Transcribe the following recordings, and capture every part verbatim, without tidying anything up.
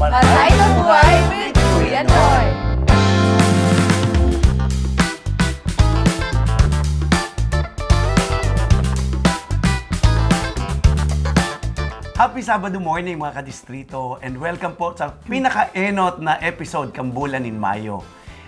Marhay na buhay with Kuya Noy! Happy Sabado morning, mga kadistrito, and welcome po sa pinakaenot na episode kan bulan nin Mayo.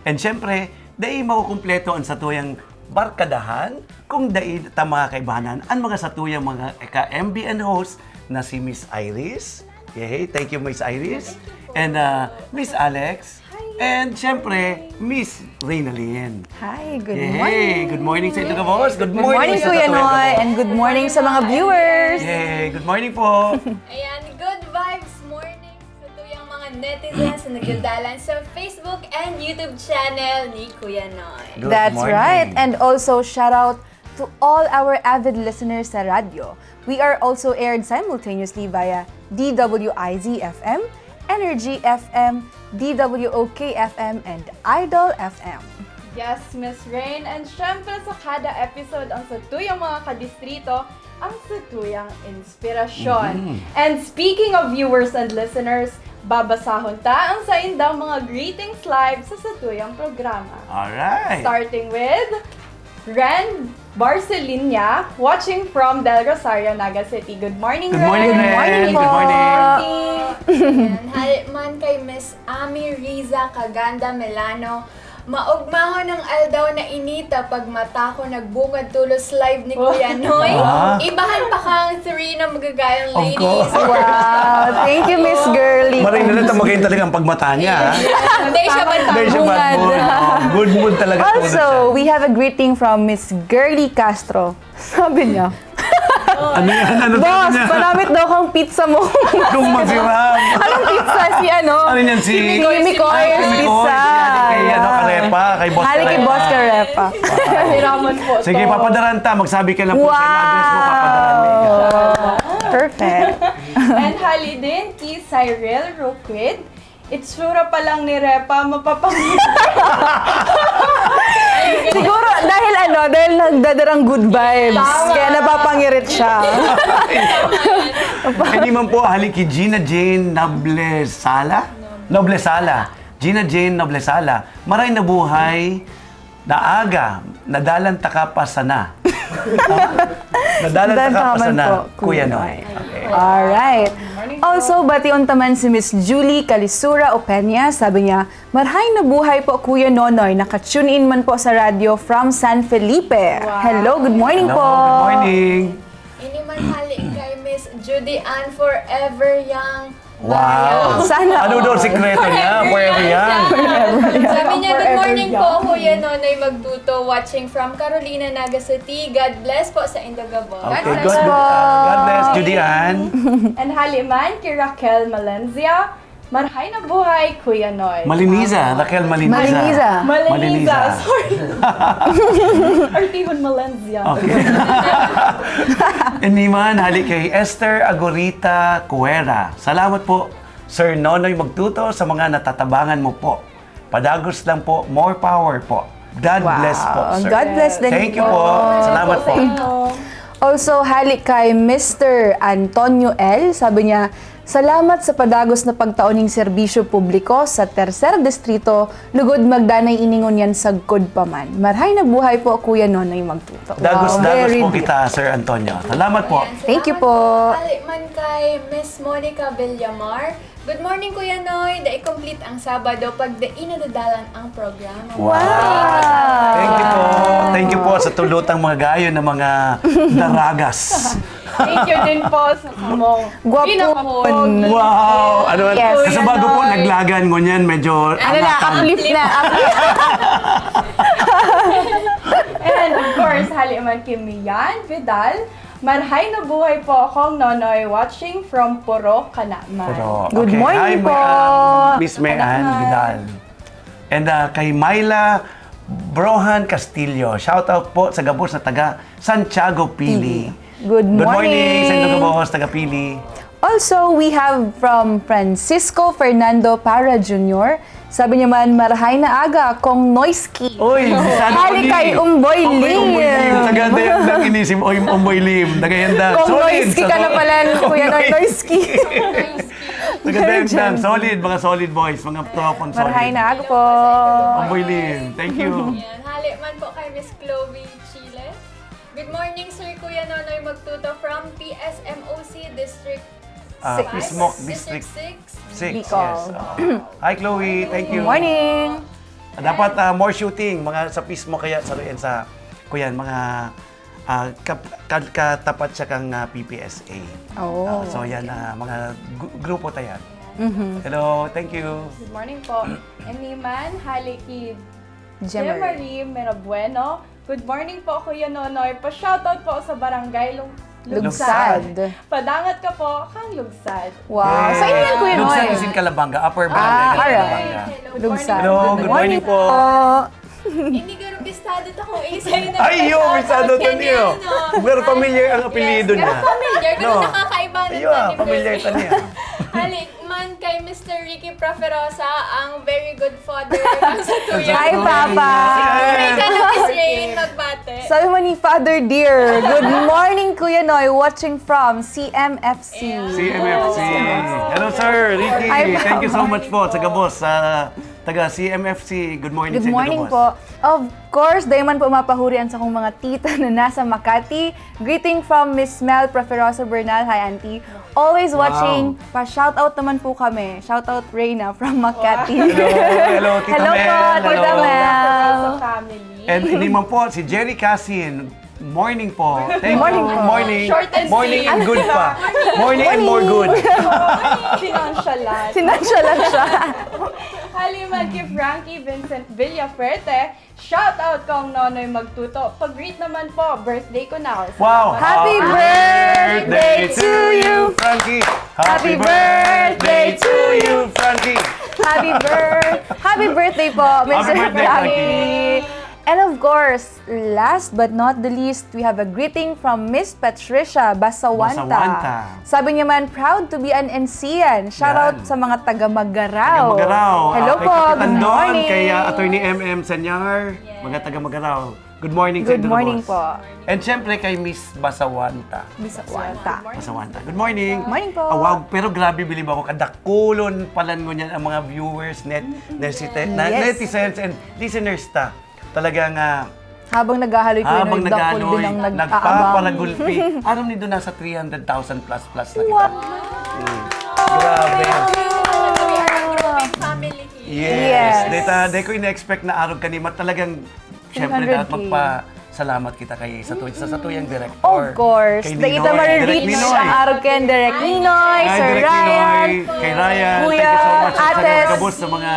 And syempre, dai makukumpleto an satuyang barkadahan kung dai ta, mga kaibanan, an mga satuyang mga ka-M B N host na si Miss Iris. Yay! Thank you, Miss Iris. And uh, Miss Alex. And syempre, Miss Reynalyn. Hi, good Yay! morning. Good morning sa inyo, boss. Good Good morning, sa Kuya Katoliko. Noy, and good morning sa mga viewers. Yay! Good morning po. Ayan, good vibes morning sa tuyang mga netizens na nagdadalan sa Facebook and YouTube channel ni Kuya Noy. Good That's morning. Right. And also, shout out to all our avid listeners sa radyo. We are also aired simultaneously via D W I Z F M, Energy F M, D W O K F M, and Idol F M. Yes, Miss Rain. And syempre sa kada episode, ang satuyang mga kadistrito, ang satuyang inspirasyon. And speaking of viewers and listeners, babasahon ta ang saindang mga greetings live sa satuyang programa. Alright. Starting with Ren Barcelinia, watching from Del Rosario, Naga City. Good morning, Good morning, Ren. Ren. morning po. Good morning. Ayan, hali man kay Miss Ami Riza Caganda Melano, maugmahon ang aldaw na inita pag mata ko nagbungad tulos live ni Kuya Noy. Ah. Ibahan pa kang three na magagayang Of ladies. course. Wow, thank you, Miss Girly. Maray na lang ta magayon talaga ang pagmata niya, ha? Hindi siya ba Hindi siya bad Bungad. boy. Oh, good mood talaga. Also, we have a greeting from Miss Girly Castro. Sabi niya, Ano yan? Ano Boss, niya? panamit daw kang pizza mo. Kung masiram. Anong pizza? Si ano? Ano yan? Si Si Mikoy Ah, si Mikoy. Pizza. Si ano, kay, ano, Karepa. Kay Boss Hali kay Karepa. Boss Karepa. Hiraman po Sige, to. Papadarahan ta. Magsabi ka lang po sa address mo, Wow! Papadarahan ka. Perfect. And hali din kay Cyril Ruquid. Itsura pa lang ni Repa, mapapangiti. Siguro dahil ano, dahil nagdadarang good vibes, kaya napapangirit siya. Kani man po, hali kay Gina Jane Noblesala? Noblesala. Gina Jane Noblesala. Maray na buhay, naaga, nadalan taka pa sana. Nadalan taka pa Nadalan sana, po, Kuya Kuya Noy. Noy. Alright. Also, bation ta man si Miss Julie Calisura Opeña. Sabi niya, "Marhay na buhay po, Kuya Nonoy. Naka-tune in man po sa radyo from San Felipe." Hello, good morning Hello, po. Good morning. Ini man hali kay Miss Judy Ann Forever Young. Wow. Sana Ano all. daw ang sikreto niya? Forever young. Sabi niya, "Good morning po, Forever Kuya Nonoy Magtuto, watching from Carolina, Naga City. God bless po sa Indo Gabon." Okay, bless good. po. God bless, Judy Ann. And hali man kay Raquel Malenzia, "Marhay na buhay, Kuya Noy." Maliniza, Raquel Maliniza. Maliniza. Maliniza. Maliniza. Sorry. Artihon Malenzia. Okay. Ini man, hali kay Esther Agorita Cuera. Salamat po, Sir Nonoy Magtuto, sa mga natatabangan mo po. Padagos lang po, more power po. God Wow. bless po, sir. God bless din Thank you po. Po. Salamat po. Also, hali kay Mister Antonio L. Sabi niya, "Salamat sa padagos na pagtao ning serbisyo publiko sa Tercer Distrito, lugod magdanay ini ngunyan sagkod pa man. Marhay na buhay po, Kuya Nonoy Magtuto." Dagos, Wow, dagos very po deep. Kita, Sir Antonio. Salamat po. Thank you po. Hali man kay Miss Monica Villamar. "Good morning, Kuya Noy. Dai complete ang Sabado pag dai nadadalan ang programa." Wow. Thank you po. Thank you po sa tulutang mga gayo na mga daragas. Thank you din po sa samong Gwapon. pinakapogi. Wow! Ano, Yes. sa bago po, naglagan ngunyan, medyo Ano na, angakan. Uplift na. Uplift. And of course, hali man kay Mian Vidal, "Marhay na buhay po akong Nonoy, watching from Purok Kanaman." Puro. Good Okay. morning Hi, po. Mayan. Miss Mayan Vidal. And uh, kay Myla Brohan Castillo, shout out po sa gabos na taga Santiago, Pili. Good Good morning sa morning. inyo gabos, taga Pili. Also, we have from Francisco Fernando Para Junior. Sabi niya man, "Marhay na aga, Kong Noisky." Uy, si Sano Hali Lim. kay Umboy Umboy, Umboy Lim. Lim. Taga Dayandang inisip, oy, Umboy Lim. Taga Yanda. Kong Solid, Noisky ka sa- na pala, Kuya Noy Noisky. Noisky. Taga Dayangdan, solid, mga solid boys, mga tropang solid. Marhay na aga po. Amboy Lim, thank you. Yan. Hali man po kay Miss Chloe Chile. Good morning, Sir Kuya Nonoy Magtuto from P S M O C District Ah, Six. Pismoc District District six. six, Bicol. Yes. Oo. Hi, Chloe. Thank you. Morning. Dapat ah, more shooting, mga sa Pismoc kaya sa, sa kuyan, mga ah, kap- ka- katapat siya kang ah, P P S A. Oo. Ah, so yan, ah, mga gu- grupo ta yan. Mhm. Hello, thank you. Good morning po. Eni man, hali ki Jemery. Jemery Mirabueno. Good morning po, Kuya Nonoy. Pa-shoutout po sa Barangay Lug- Lugsad. Padangat ka po, kang Lugsad. Wow. Sa inyo yan, Kuya Lugsad Noy. is in Calabanga, Upper Barangay Ah, ng alright. Calabanga. Lugsad. Hello, good morning po. Hindi garo bistado ta kung isa yun. Ay, yo, bistado ta niyo. Pero familiar ang apelyido niya. Pero familiar, pero No. nakakaiba na Ayun, ah, familiar ta niya. Hali man kay Mister Ricky Proferosa, ang very good father ng sa tuya. Hi, Papa. May kanapis rain, magbate. Sabi mo ni Father Dear, "Good morning, Kuya Noy, watching from C M F C." C M F C. Hello, Sir Ricky. Hi, Papa. Thank you so much po sa gabos sa taga C M F C. Good morning Good sa inyo morning gabos. Po. Of course, dahil man po mapahuri ang sakong mga tita na nasa Makati. Greeting from Miss Mel Proferosa Bernal. Hi, Auntie. Always Wow. Watching. Pa-shoutout naman po kami. Shoutout Reyna from Makati. Hello, hello, Tita Hello Mel. po, Tita Hello. Mel. Sa family. And hindi man po, si Jerry Casin. Morning po. Thank Morning you. po. Morning. Short and Morning and sweet. good pa. Morning and more good. Sinonsyalan. Sinonsyalan siya. Hali man kay Frankie Vincent Villafuerte, shout out kong Nonoy Magtuto. Pag-greet naman po, birthday ko na. Wow! Happy birthday to you. Frankie! Happy birthday to you, Frankie! Happy birth, happy birthday po, Mister Happy birthday, Frankie. And of course, last but not the least, we have a greeting from Miss Patricia Basawanta. Basawanta. Sabi niya man, "Proud to be an N C N." Shout out Yan. sa mga taga Magarao. Taga Magarao. Hello Ah, kay po, Kapitan good Don, morning. Kay ah, Attorney M M Sanyar, mga taga Magarao. Good morning sa Good inyo morning gabos. Po. And syempre kay Miss Basawanta. Basawanta. Basawanta. Good morning. Morning po. Ah, wow, pero grabe bilib ako. Kadakulon palan ngunyan ang mga viewers, net, nesite- na- Yes. netizens and listeners ta. Talagang ah, Habang naghahaloy ko habang yun, dakul nag-aanoy, din ang nag-aabang. Nagpaparagulpi. Aram nindo, nasa three hundred thousand plus plus na kita. Mm. Grabe. Grabe, grabe family here. Yes. Yes. Data, di ko ina-expect na arog kanima. Talagang, syempre, Three hundred K. Dapat magpasalamat kita kay sa, tu- sa satuyang director. Of course. Kay Dahil Ninoy, ita ma-reach Direk Ninoy. ang arog kay Direk Ninoy, Ay, Sir Direk Ryan, Ninoy, kay Ryan, Kuya, thank you so much. Sa Ates. Gabos, sa mga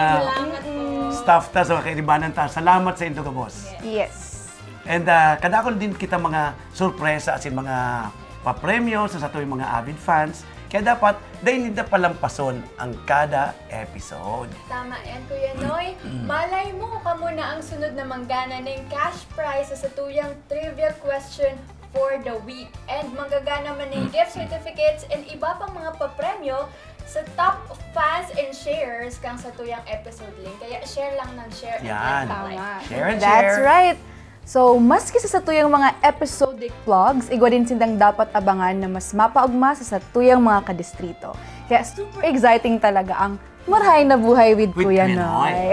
staff ta, sa mga kairibanan ta. Salamat sa indo gabos. Yes. And ah, kadakol din kita mga sorpresa asin mga papremyo sa satuyang mga avid fans. Kaya dapat, dai ninda palampason ang kada episode. Tama yan, Kuya Noy. Malay mo, kamo na ang sunod na manggana ning cash prize sa satuyang trivia question for the week. And manggagana man ning gift certificates and iba pang mga papremyo sa top fans and sharers kang satuyang episode link. Kaya share lang ng share and Yan. like ng like. Tama. Share and That's share. Right. So, maski sa satuyang mga episodic vlogs, igwa din sindang dapat abangan na mas mapaogma sa satuyang mga kadistrito. Kaya super exciting talaga ang Marhay na Buhay with, With Kuya Kuya Noy. Noy.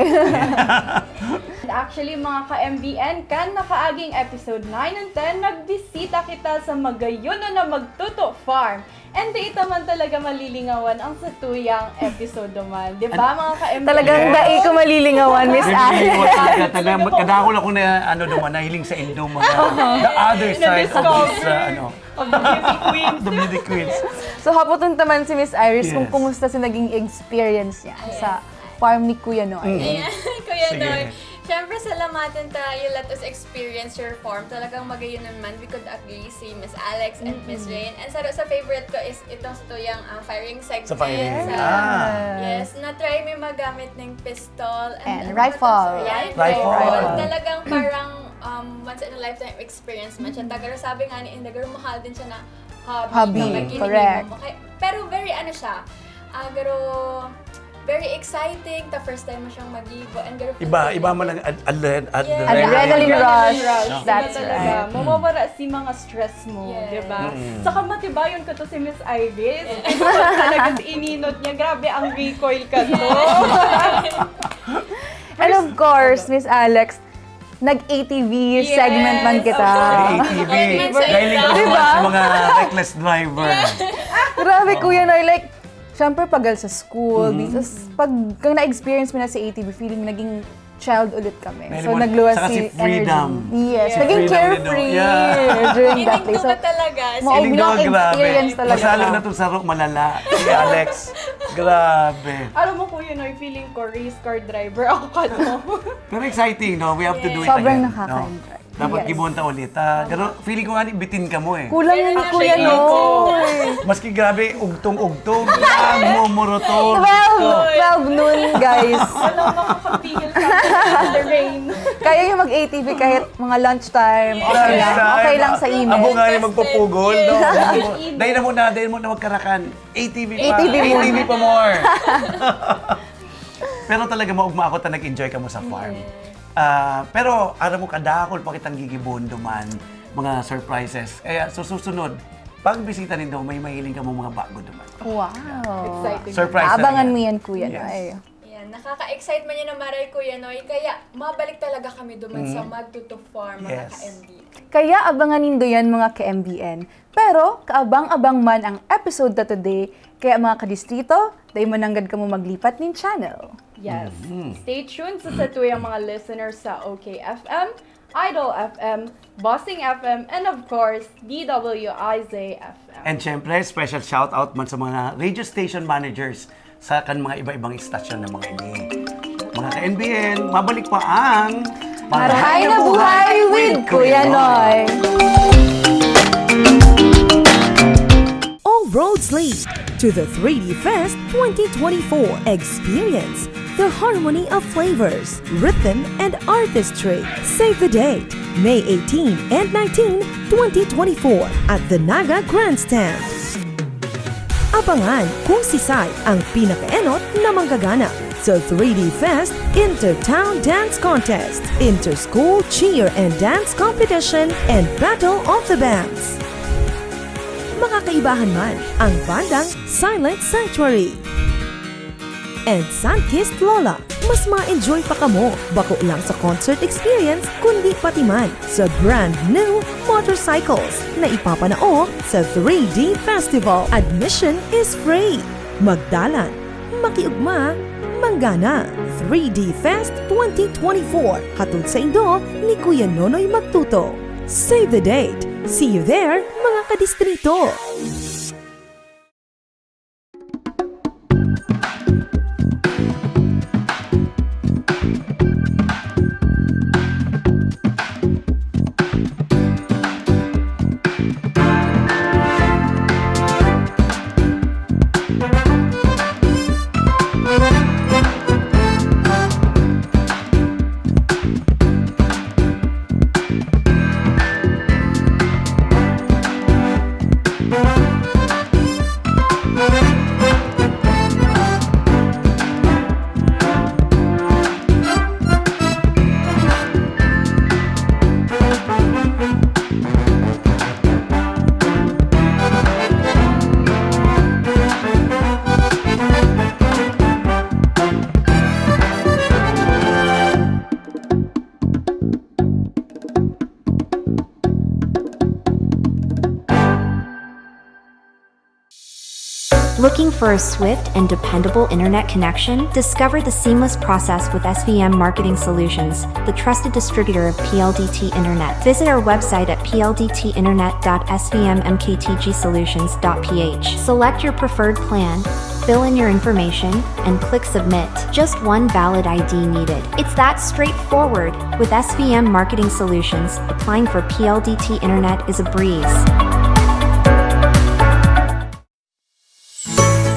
And actually, mga ka-M B N, kan nakaaging episode nine and ten, nagbisita kita sa Magayuno na Magtuto Farm. And di ita man talaga malilingawan ang satuyang episode naman. Di ba, mga ka-M B N? Talagang Yes. dai ko malilingawan, Miss Ay, Anne. hindi ko talaga. Talaga, kadakol ako na, ano, naman, nahiling sa indo, mga the other side of this, uh, ano, Of the beauty queens. the beauty queens. So, hapoton ta man si Miss Iris kung Yes. kumusta si naging experience niya sa farm ni Kuya Noy. Mm. Ayan, Kuya Sige. Noy. Siyempre, salamatan ta, you let us experience your farm. Talagang Magayunon man, we could agree, si Miss Alex and Miss Rain. And sa, sa favorite ko is itong sa tuyang ah, firing segment. Sa firing. Sa- Ah. Yes, na-try mi magamit ng pistol. And ano rifle. ba to? Yan, Rifle. rifle. Talagang parang um, once in a lifetime experience man siya. Tagaro sabi nga ni Inda, garo mahal din siya na hobby. Hobby, Kapag ginigin correct. Mo. Kaya, pero very ano siya, ah, garo Very exciting, the first time mo siyang magibo, and garo Iba, feeling iba like man ang ad- adren- adrenaline. Adrenaline Adrenaline rush. rush. That's Iba talaga. Right. Mawawara si mga stress mo, Yes. di ba? Mm. Saka matibayon ka to si Miss Iris. Ito talaga si ininot niya. Grabe ang recoil ka to. And of course, Miss Alex, nag-A T V Yes, segment man kita. of course. May A T V. Segment sa Dahil iba. ikaw Diba? sa mga reckless driver. Grabe, Kuya Noy, like, syempre, pagal sa school, Mhm. tas pag kang na-experience mo na si A T V, feeling naging child ulit kami. Very So, much. nagluwas Saka si si freedom. energy. Yes, Si naging freedom, carefree yeah. during that Feeling day. ko So, ba talaga? maong Feeling daw, grabe. na-experience talaga. Masalo siya. na itong saro, malala. Si Alex, grabe. Alam mo, Kuya Noy, feeling ko race car driver ako ka to. Pero exciting, no? We have to do it Sobrang again. nakaka-enjoy. No? Dapat Yes. gibonta ulit, ha? Pero feeling ko nga, ni bitin ka mo eh. Kulang yun ni Pero Kuya feeling ko, Noy. Maski grabe, ugtong-ugtong, nagmumorotor. Twelve! Twelve noon, guys. Walang makakapigil sa akin in the rain. Kaya yung mag-A T V kahit mga lunchtime, okay lang. Okay lang sa init. Abo nga yung magpupugol, no? Yes. Dahil na muna, dahil muna magkarakan. A T V pa. A T V muna. A T V pa more. Pero talaga, maugma ako ta nag-enjoy ka mo sa farm. Ah, pero aram mo, kadakol pa kitang gigibon duman, mga surprises. Kaya sa susunod, pag bisita nindo, may mahiling ka mo mga bago duman. Wow. Exciting. Surprise Abangan talaga. mo yan, Kuya Yes. Noy. Yan, nakaka-excite man yan na maray, Kuya Noy. Kaya mabalik talaga kami duman sa Magtuto Farm, mga Yes. ka-M B. Kaya abangan nindo yan, mga ka-M B N. Pero kaabang-abang man ang episode na today, kaya mga kadistrito, dai mananggad kamo maglipat nin channel. Yes. Stay tuned sa satuyang mga listeners sa O K F M, Idol F M, Bossing F M, and of course, D W I Z F M. And syempre, special shout out man sa mga radio station managers sa kan mga iba-ibang istasyon ng mga ini. Mga ka-N B N, mabalik pa ang Marahay na Buhay with Kuya Noy. All roads lead to the three D Fest twenty twenty-four. Experience the harmony of flavors, rhythm, and artistry. Save the date, May eighteen and nineteen, twenty twenty-four, at the Naga Grandstand. Abangan kung sisay ang pinakaenot na manggagana sa three D Fest Intertown Dance Contest, Interschool Cheer and Dance Competition, and Battle of the Bands. Makakaibahan man ang bandang Silent Sanctuary and Sunkissed Lola. Mas ma-enjoy pa kamo, bako lang sa concert experience, kundi pati man sa brand new motorcycles na ipapanao sa three D Festival. Admission is free. Magdalan, makiugma, manggana. Three D Fest twenty twenty-four, hatod saindo ni Kuya Nonoy Magtuto. Save the date. See you there, mga kadistrito! Looking for a swift and dependable internet connection? Discover the seamless process with S V M Marketing Solutions, the trusted distributor of P L D T Internet. Visit our website at P L D T internet dot S V M M K T G solutions dot P H. Select your preferred plan, fill in your information, and click submit. Just one valid I D needed. It's that straightforward. With S V M Marketing Solutions, applying for P L D T Internet is a breeze.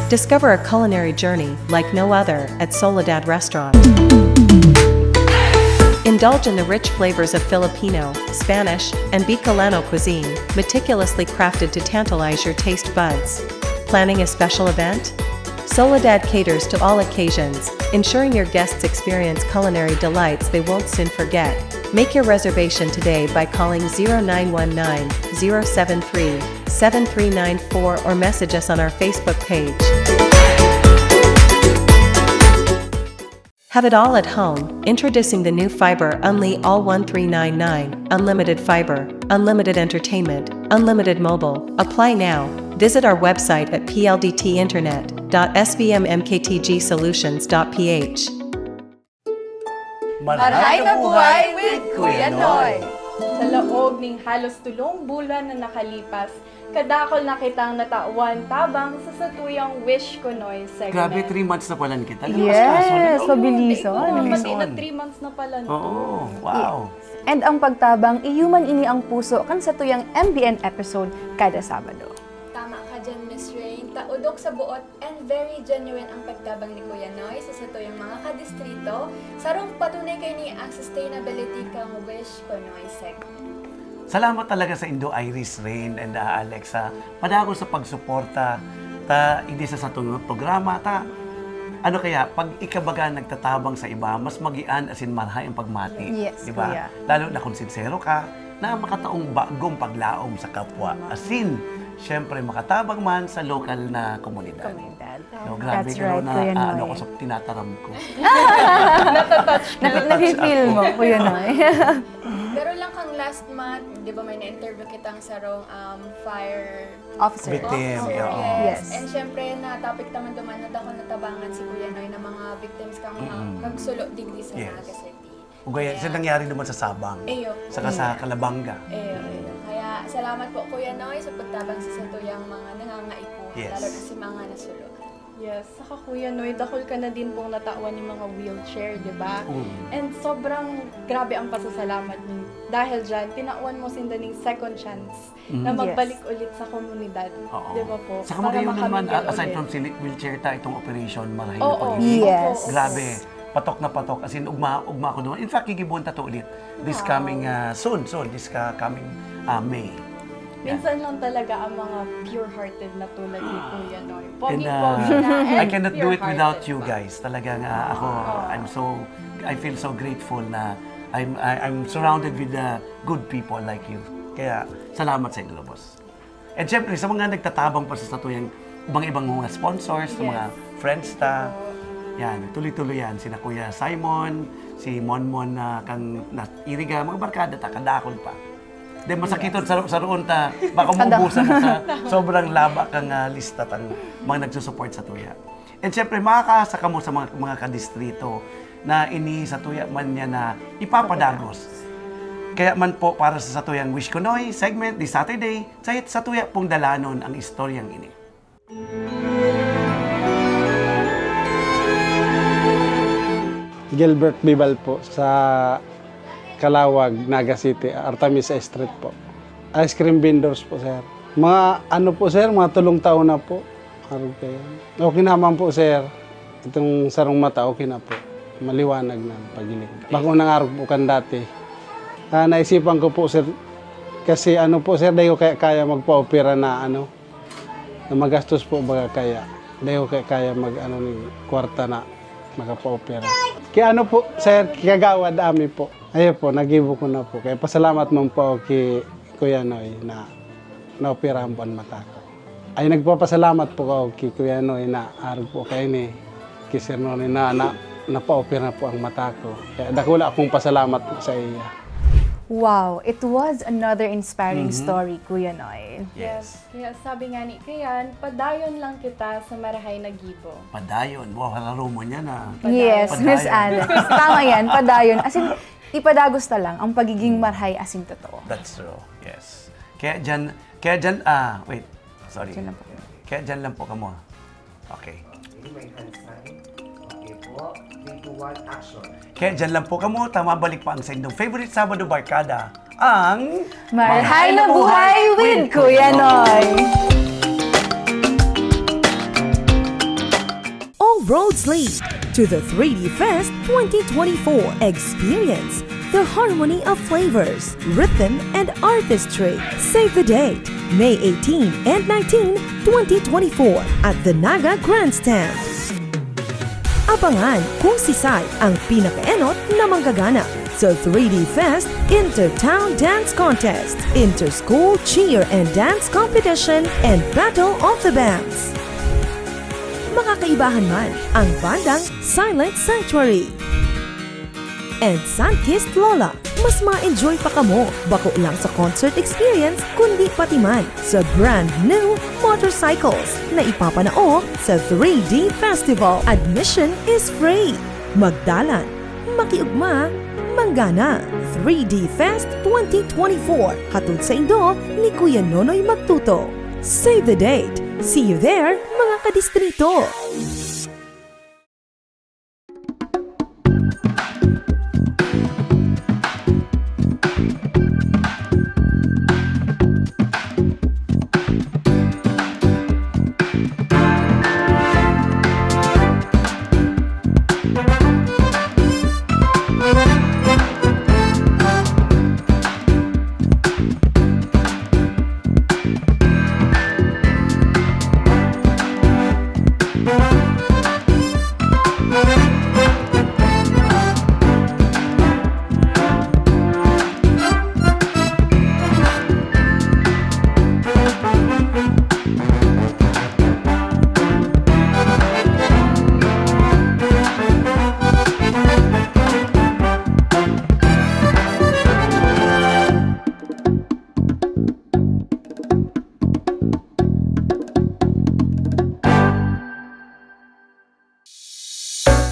Discover a culinary journey like no other at Soledad Restaurant. Indulge in the rich flavors of Filipino, Spanish, and Bicolano cuisine, meticulously crafted to tantalize your taste buds. Planning a special event? Soledad caters to all occasions, ensuring your guests experience culinary delights they won't soon forget. Make your reservation today by calling zero nine one nine, zero seven three, seven three nine four or message us on our Facebook page. Have it all at home, introducing the new Fiber Unli All one three nine nine, unlimited fiber, unlimited entertainment, unlimited mobile. Apply now. Visit our website at pldtinternet.sbmmktgsolutions.ph. Marhay na buhay with Kuya Noy! Sa laog ning halos tulong bulan na nakalipas, kadakol na kitang natawan tabang sa satuyang Wish Ko Noy segment. Grabe, three months na pala kita. Ano mas kaso na, Yes, no? mabilis, Dai ko oh. mamati na Mabilis, oh. three months na pala, no? Oo, wow. And ang pagtabang, iyo man ini ang puso kan satuyang M B N episode kada Sabado. Tama ka dyan, Miss Rain. Taudok sa buot and very genuine ang pagtabang ni Kuya Noy sa satuyang mga kadistrito. Sarong patunay kaini ang sustainability kang Wish Ko Noy segment. Salamat talaga sa Indo Iris, Rain, and ah, Alexa. Padagos sa pagsuporta ta hindi sa satong programa ta. Ano kaya, pag ikabaga nagtatabang sa iba, mas magian asin marhay ang pagmati. Yes, Di ba? Kuya. Lalo na kung sinsero ka na makataong bagong paglaom sa kapwa. Asin, syempre, makatabang man sa lokal na komunidad. Komunidad. No, grabe, That's pero right, na, Kuya ah, Noy. ano ko sa tinataram ko. Napi- Nafe-feel mo, Kuya Noy. Pero lang kang last month, di ba may na-interview kitang sarong um, fire Officer. Victim, officer? yeah, oo. Yes. Yes. And syempre, na-topic naman duman na dakul na tabangan si Kuya Noy na mga victims kang mga Mm-mm. kagsulo digdi sa Yes. Naga City. Ugaya, Kaya- sa nangyari naman sa Sabang. Eyo. Saka sa Kalabanga. Eyo, eyo. Kaya salamat po, Kuya Noy, sa pagtabang sa satuyang mga nangangaipo, Yes. lalo na si mga nasulo. Yes, saka Kuya Noy, dakul ka na din pong natawan yung mga wheelchair, di ba? Mm. And sobrang grabe ang pasasalamat niyo. Dahil dyan, tinawan mo sinda ning second chance Mm. na Yes. magbalik ulit sa komunidad. Oo. Di ba po? Saka Para magayon naman, makamingwit aside ulit. from sili wheelchair ta, itong operation, marahay na Oo. pag Yes. Grabe. Patok na patok. As in, ugma, ugma ko naman. In fact, gigibuhan ta to ulit. This Wow. coming, ah, soon, soon. This ka coming ah, May. Yan. Minsan lang talaga ang mga pure-hearted na tulad ni Kuya Noy. And, Pogi-pogi ah, na and I cannot do it without pure-hearted you pa. guys. Talagang ah, ako, I'm so, I feel so grateful na I'm, I, I'm surrounded with the good people like you. Kaya, salamat sa inyo, boss. And syempre, sa mga nagtatabang pa sa satuyang mga ibang mga sponsors, sa mga Yes. friends ta, yan, tuloy-tuloy yan. Sina Kuya Simon, si Monmon na kang na, Iriga, mga barkada ta, kadakol pa. Then masakiton sa, sa roon ta, baka Kada- maubusan na sa sobrang laba kang ah, lista tang mga nagsusupport satuya. And syempre, makakaasa kamo sa mga, mga kadistrito na ini satuya man niya na ipapadagos. Kaya man po para sa satuyang Wish Ko Noy segment this Saturday, sa satuya pong dalanon ang istoryang ini. Gilbert Bibal po, sa Calawag, Naga City, Artemis Street po. Ice cream vendors po, sir. Mga ano po, sir, mga tulong taon na po. Arog kayo. Okay naman po, sir. Itong sarong mata, okay na po. Maliwanag na ang pagiling. Bako nang arog po kan dati. Ah, naisipan ko po, sir, kasi ano po, sir, dahil ko kaya, kaya magpa-opera na ano, na magastos po baga kaya. Dahil ko kaya, kaya mag ano ni kwarta na makapaopera. Kaya ano po, sir, kagawad ami po. Ayun po, nagibo ko na po. Kaya pasalamat man po ako kay Kuya Noy na naoperahan po ang mata ko. Ay nagpapasalamat po ako kay Kuya Noy na arog po kayo ni kay Sir Noy na, na napaopera po ang mata ko. Kaya dakula akong pasalamat po sa iya. Wow, it was another inspiring story, Kuya Noy. Yes. Kaya sabi nga ni Kuya, padayon lang kita sa marahay na gibo. Padayon. Wow, hararo mo niya na. Yes, Padayon. Miss Alex. Tama yan, padayon. As in, ipadagos na lang ang pagiging marhay asin totoo. That's true. Yes. Kaya dyan, kaya dyan, ah, wait. Sorry. Dyan lang po. Kaya dyan lang po kamo. Okay. Okay, may hand sign. Okay po. Three, two, one, action. Kaya dyan lang po kamo. Tama, balik pa ang sa inyong favorite Sabado Barkada, ang Marhay na buhay with Kuya Noy! All roads lead to the three D Fest twenty twenty-four. Experience the harmony of flavors, rhythm, and artistry. Save the date. May eighteen and nineteen, twenty twenty-four at the Naga Grandstand. Abangan kung sisay ang pinakaenot na manggagana sa three D Fest Intertown Dance Contest, Interschool Cheer and Dance Competition, and Battle of the Bands. Makakaibahan man ang bandang Silent Sanctuary and Sunkissed Lola. Mas ma-enjoy pa kamo, bako lang sa concert experience, kundi pati man sa brand new motorcycles na ipapanao sa three D Festival. Admission is free. Magdalan, makiugma, manggana. Three D Fest twenty twenty-four, hatod saindo ni Kuya Nonoy Magtuto. Save the date. See you there, mga kadistrito!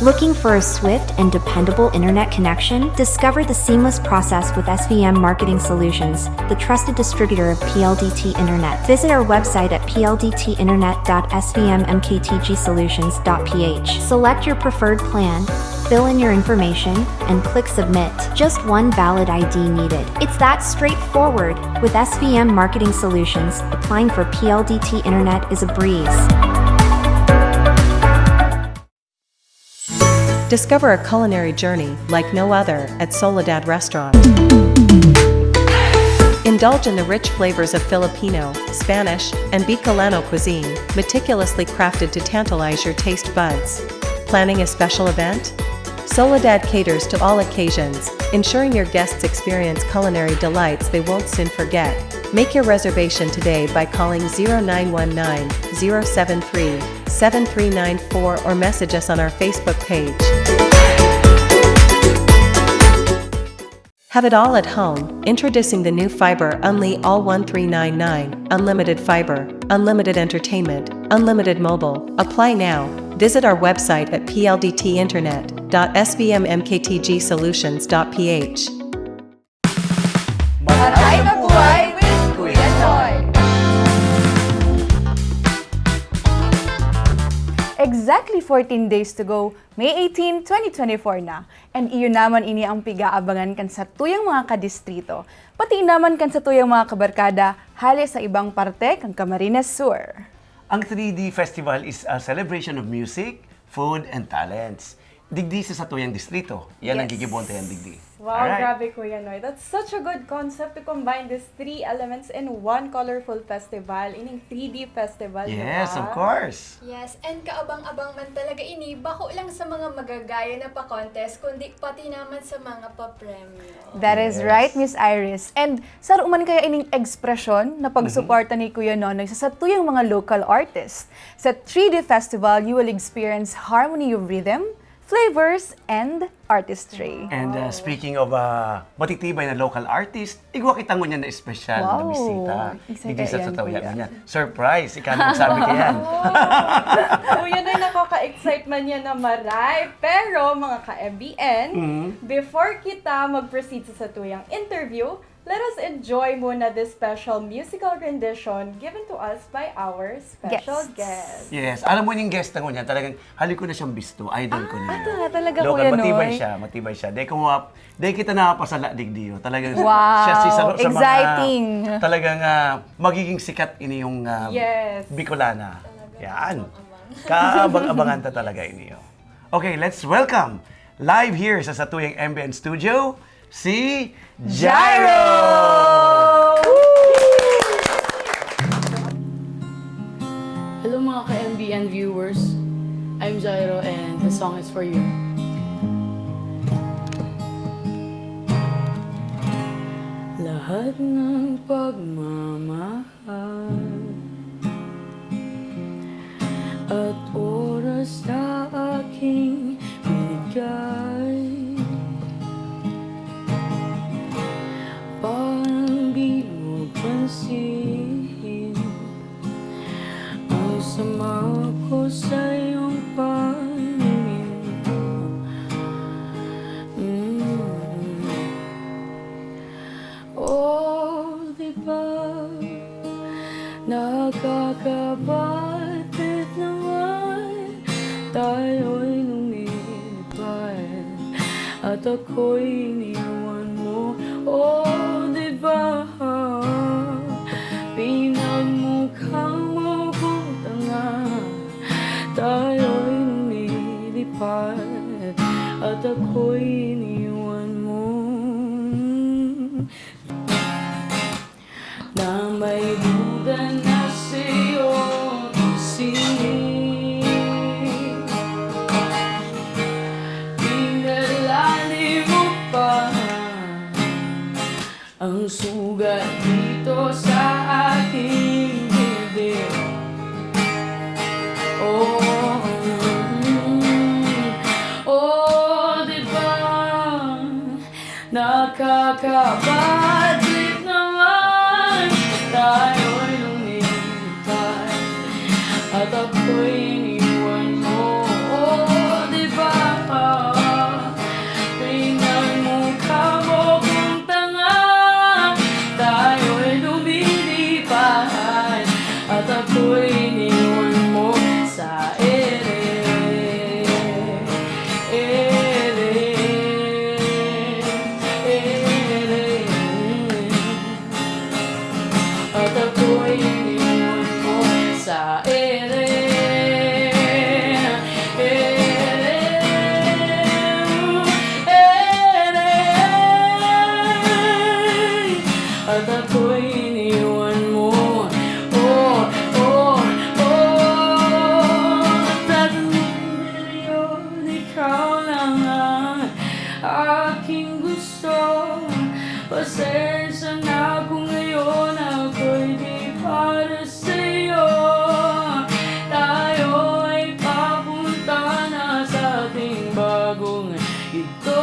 Looking for a swift and dependable internet connection? Discover the seamless process with S V M Marketing Solutions, the trusted distributor of P L D T Internet. Visit our website at P L D T internet dot S V M M K T G solutions dot P H. Select your preferred plan, fill in your information, and click submit. Just one valid I D needed. It's that straightforward. With S V M Marketing Solutions, applying for P L D T Internet is a breeze. Discover a culinary journey like no other at Soledad Restaurant. Indulge in the rich flavors of Filipino, Spanish, and Bicolano cuisine, meticulously crafted to tantalize your taste buds. Planning a special event? Soledad caters to all occasions, ensuring your guests experience culinary delights they won't soon forget. Make your reservation today by calling zero nine one nine, zero seven three, seven three nine four or message us on our Facebook page. Have it all at home. Introducing the new Fiber Unli All one three nine nine, unlimited fiber, unlimited entertainment, unlimited mobile. Apply now. Visit our website at P L D T internet dot S V M M K T G solutions dot P H. Maray na buhay with Kuya Noy! Exactly fourteen days to go, May eighteen, twenty twenty-four na. And iyo naman ini ang pig-aabangan kan satuyang mga kadistrito, pati naman kan satuyang mga kabarkada hale sa ibang parte kan Camarines Sur. Ang three D Festival is a celebration of music, food, and talents. Digdi sa satuyang distrito. Yan ang Yes. gigibontehan digdi. Wow, Alright. Grabe, Kuya Noy. That's such a good concept to combine these three elements in one colorful festival, ining three D festival, di Yes, ba? Of course. Yes, and kaabang-abang man talaga ini, bako lang sa mga magagaya na pa-contest, kundi pati naman sa mga papremyo. That is Yes. right, Miss Iris. And saro man kaya ining ekspresyon na pagsuporta ni Kuya Nonoy sa satuyang mga local artists. Sa three D Festival, you will experience harmony of rhythm, flavors, and artistry. And uh, speaking of uh, matitibay na local artist, igwa kita ngunyan na espesyal na Wow. bisita. Isa Digdi sa kaya yan, totoo yan. Kuya. Ngunyan. Surprise! Ikaw na magsabi ka yan. Kuya Noy, nakaka-excite man yan na maray. Pero, mga ka-M B N, Mhm. before kita mag-proceed sa satuyang interview, let us enjoy muna this special musical rendition given to us by our special Guests. guest. Yes. Alam mo yung guest na ngunyan, talagang hali ko na siyang bisto. Idol ko na yun. Ah, talaga, Local, Kuya matibay Noy. siya, matibay siya. Dahil kung uh, dahil kita napasala digdi, oh. Talagang Wow, siya si sa, sa exciting. mga talagang ah, magiging sikat ini yung ah, Yes. Bicolana. Yan. Kaabang-abangan ta talaga ini. Oh. Okay, let's welcome live here sa satuyang M B N studio si Jairo! Jairo, and the song is for you. Lahat ng pagmamahal at oras na aking binigay, parang di mo pansin ang sama ko sa iyong paningin. Mm. Oh, di ba nakakabatit naman? Tayo'y lumilipad at ako'y iniwan mo. Oh, di ba pinagmukha mo kong tanga? Tayo'y lumilipad at ako'y iniwan mo. Na may duda na sa'yo, tumingin. Pinalalim mo pa ang sugat dito sa aking dibdib. Oh, mm, oh, di ba nakakabatit naman? Tayo'y lumilipad at ako'y iniwan mo. Oh, di ba pinagmukha mo kong tanga? Tayo'y lumilipad at ako'y iniwan mo sa ere, ere, ere. At ako'y iniwan mo sa ere, ere, ere. At ako'y iniwan mo. Oh, oh, oh. Tatlong milyon, ikaw lang ang aking gusto. Pasensya na kung ngayon ako'y di para sa'yo. Tayo ay papunta na sa ating bagong yugto.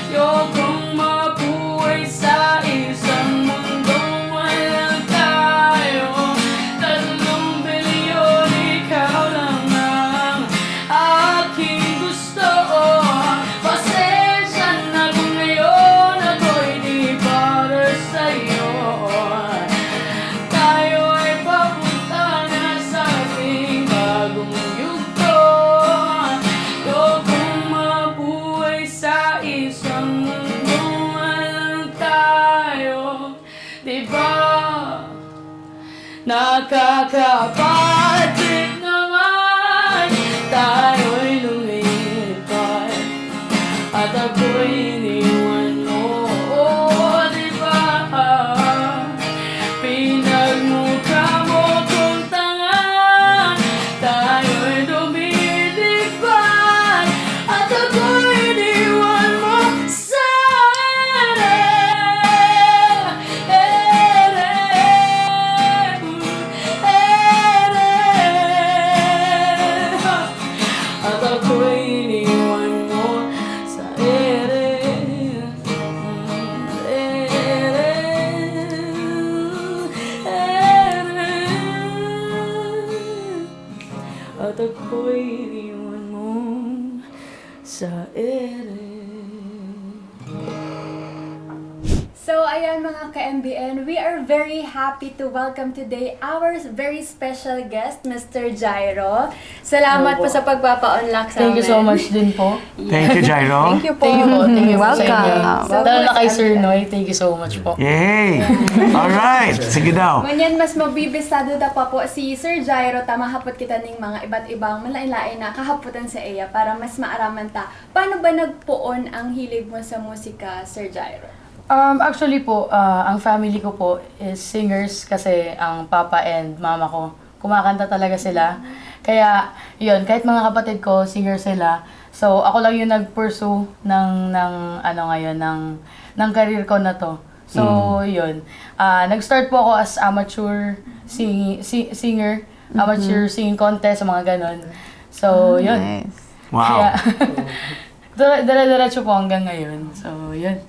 Ayokong mabuhay sa isang mundong walang tayo. Tatlong bilyon, ikaw lang ang aking gusto. Pasensya na kung ngayon ako'y di para sa'yo. Tayo ay papunta na sa ating bagong yugto. Ayokong mabuhay sa isang mundong walang tayo. Di ba nakakabatik naman? Tayo'y lumilipad at ako'y iniwan mo. Oh, di ba pinagmukha mo kong tanga? Tayo'y lumilipad at ako'y iniwan mo sa ere, ere, ere. At ako'y iniwan mo sa ere, ere, ere. At ako'y iniwan mo sa ere. So, ayan, mga ka-M B N, we are very happy to welcome today our very special guest, Mister Jairo. Salamat po sa pagpapa-unlock sa amin. Thank you so much din po. Thank you, Jairo. Thank you po. Thank you po. Thank you po sa inyo. Welcome. Lalo na kay Sir Noy, thank you so much po. Yay! Alright, sige daw. Ngunyan, mas mabibisado ta pa po si Sir Jairo, ta mahapot kita ning mga iba't ibang malain-lain na kahapotan sa iya para mas maaraman ta. Paano ba nagpoon ang hilig mo sa musika, Sir Jairo? Um, actually po, ah, ang family ko po is singers kasi ang papa and mama ko, kumakanta talaga sila. Kaya, yun, kahit mga kapatid ko, singer sila. So, ako lang yung nag-pursue ng, ng, ano ngayon, ng, ng career ko na 'to. So, yun. Ah, nag-start po ako as amateur sing-, si-, singer, amateur singing contest, mga ganon. So, yun. Nice. Wow. Kaya, dire-, dire-diretso po hanggang ngayon. So, yun.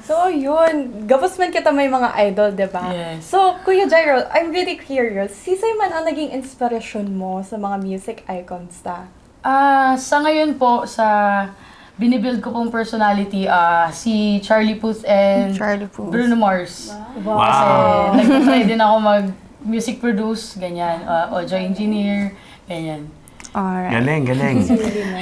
So, yun. Gabos man kita may mga idol, di ba? Yes. So, Kuya Jairo, I'm really curious. Sisay man ang naging inspirasyon mo sa mga music icons ta? Ah, sa ngayon po, sa binibuild ko pong personality, ah, si Charlie Puth and Charlie Puth. Bruno Mars. Kasi Wow. nagtatry din ako mag music produce, ganyan, ah, audio engineer, ganyan. Alright. Galing, galing.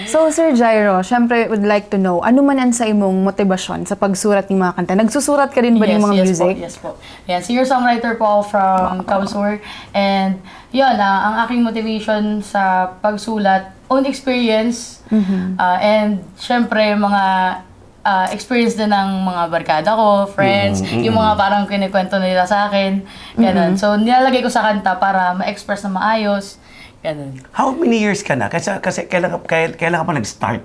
So, Sir Jairo, syempre, would like to know, ano man ang sa imong motibasyon sa pagsurat ng mga kanta? Nagsusurat ka rin ba ng Yes, mga yes music? Po, yes po. Yan, singer-songwriter po ako from CamSur. And, yun, ah, ang aking motivation sa pagsulat, own experience, Mm-hmm. ah, and, syempre, mga ah, experience din ng mga barkada ko, friends, yung mga parang kinikwento nila sa akin, ganun. So, nilalagay ko sa kanta para ma-express na maayos, ganun. How many years ka na? Kasi, kasi kailan, ka- kailan, kailan ka pa nag-start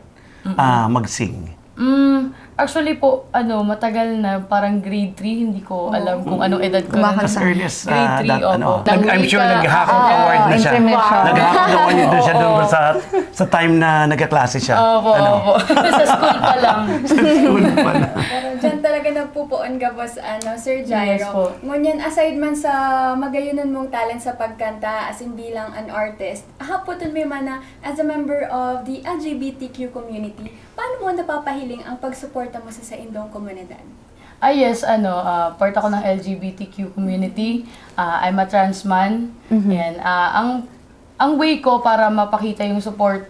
ah, mag-sing? Mm, actually po, ano, matagal na, parang grade three, hindi ko alam kung anong edad ko. Kumakanta. As early as Grade ah, three, that, ano, opo. nag- I'm sure Nag-wika naghahakot ako. Award na siya. Intermission. Naghahakot Award na siya doon sa, sa time na nagkaklase siya. Opo, Ano? Opo. Sa school pa lang. School pa na. Pero dyan talaga nagpupuon gabos, ano, Sir Jairo. Yes po. Ngunyan, aside man sa magayunan mong talent sa pagkanta, as in bilang an artist, hapoton mi man na, as a member of the L G B T Q community, paano mo napapahiling ang pagsuporta mo sa saindong komunidad? Ah, yes, ano, ah, part ako ng L G B T Q community. Ah, I'm a trans man. And ah, ang ang way ko para mapakita yung support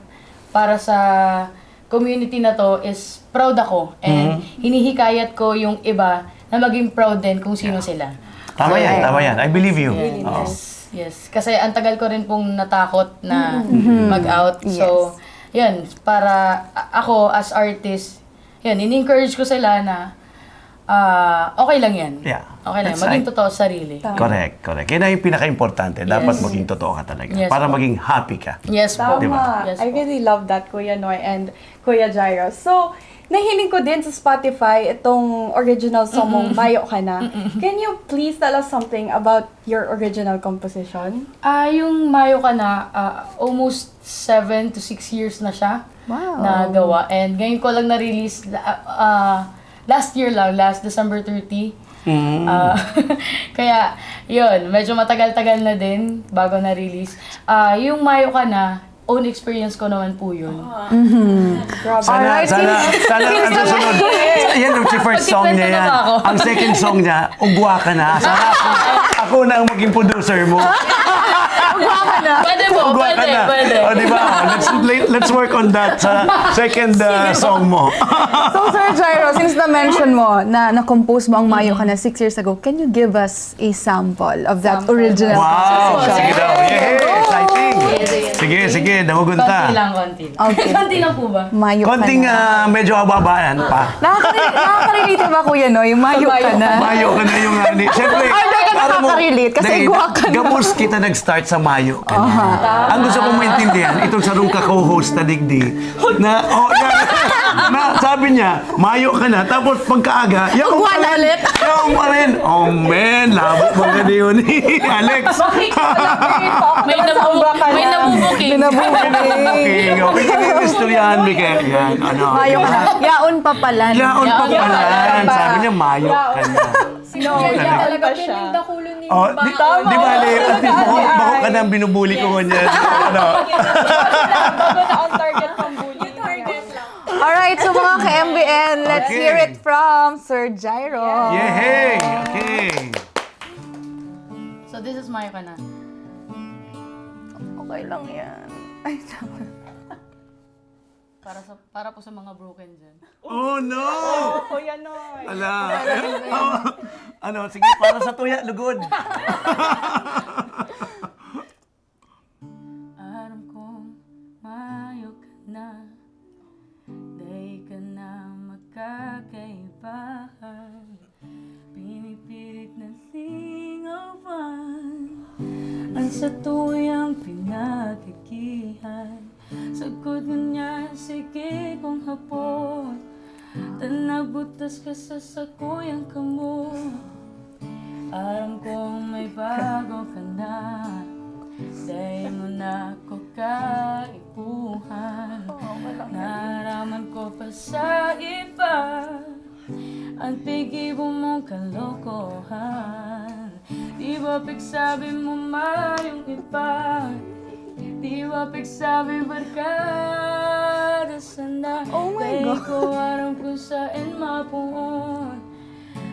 para sa community na 'to is proud ako. And hinihikayat ko yung iba na maging proud din kung sino sila. Tama yan, tama yan. I believe you. Oo. Yes, yes. Kasi ang tagal ko rin pong natakot na mag-out. So, yan, para a- ako as artist, yan, in-encourage ko sila na ah, okay lang yan. Yeah. Okay lang. That's Maging right. Totoo sa sarili. Correct, correct. Yan ang pinaka-importante. Dapat Yes. Maging totoo ka talaga. Yes Para po. Maging happy ka. Yes po. Tama. Di ba? Yes I po. Really love that, Kuya Noy and Kuya Jairo. So, nahiling ko din sa Spotify itong original song mong Mayo Ka Na. Can you please tell us something about your original composition? Ah, yung Mayo Ka Na, ah, almost seven to six years na siya Wow. nagawa. And ngayon ko lang na-release, la- ah, last year lang, last December thirty. Ah, kaya, yun, medyo matagal-tagal na din bago na-release. Ah, yung Mayo Ka Na, own experience ko naman po yun. Sana, Alright, sana, since- sana ang susunod. Yan, yung first song niya Magkikwento na yan. ba ako? Ang second song niya, Ugwa Ka Na. Sana ako, ako na ang maging producer mo. Pwede po, Ugwa Ka pwede, Na. pwede. O, di ba? O, let's, let's work on that sa second uh, song mo. So, Sir Jairo, since na-mention mo na na-compose mo ang Mayo Ka Na six years ago, can you give us a sample of that original Wow! composition? Sige daw. Yay! Exciting! Sige, sige. Damugon Konti ta. Lang, konti lang. Okay. Konti lang po ba? Mayo Ka Konting Na. ah, medyo hababaan pa. Nakakari- Nakakarelate ba, Kuya Noy? Mayo Ka Na. Mayo Ka Na yung ani. Siyempre, Ay, hindi ka alam mo, nakakarelate kasi dahil Ugwa Ka Na. Gabos kita nag-start sa Mayo Ka Na. Ang gusto kong maintindihan, itong sarong ka-co-host na digdi, na, oh, yan, na sabi niya, Mayo Ka Na, tapos pagkaaga, yaong Ugwa pa na rin. ulit. Yaong pa rin. Oh, man, labo pa ka yun, Alex. May, nabu- may nabubuking. Binabuking. Okay, okay. Kiniristoryahan mi kaya yan. Ano? Mayo Ka Na. Yaon pa pala. Yaon pa Yaon pa pala. pala. Sabi niya, Mayo Ka Na. No, yan talaga pinagdakulo ni Oh, di, Bao. di ba, Ale? Talaga, Bako, Ale, bako ka ay. nang binubuli ko ngunyan. Ano? Bago na ang target pang bullying. Target lang. Alright, so mga ka-M B N, let's Okay. Hear it from Sir Jairo. Yehey! Okay. So, this is Mayo Ka Na. Okay lang yan. Ay, tama. Para sa para po sa mga broken dyan. Oh, no! Kuya Noy. Ala. Ano, sige, para sa tuya, lugod. Aram kong mayo ka na, dai ka na magkakaibahan. Pinipilit na lingawan ang satuyang pinag Kod ngunyan, sige kong hapot, ta nagbutas ka sa sakuyang kamot. Aram kong may bago ka na, dai mo na ko kaipuhan. Naaraman ko pa sa iba an piggibo mong kalokohan. Di ba pigsabi mo mayong iba? Di ba pigsabi barkada sana? Oh my Dai God. ko aram kung saen mapoon.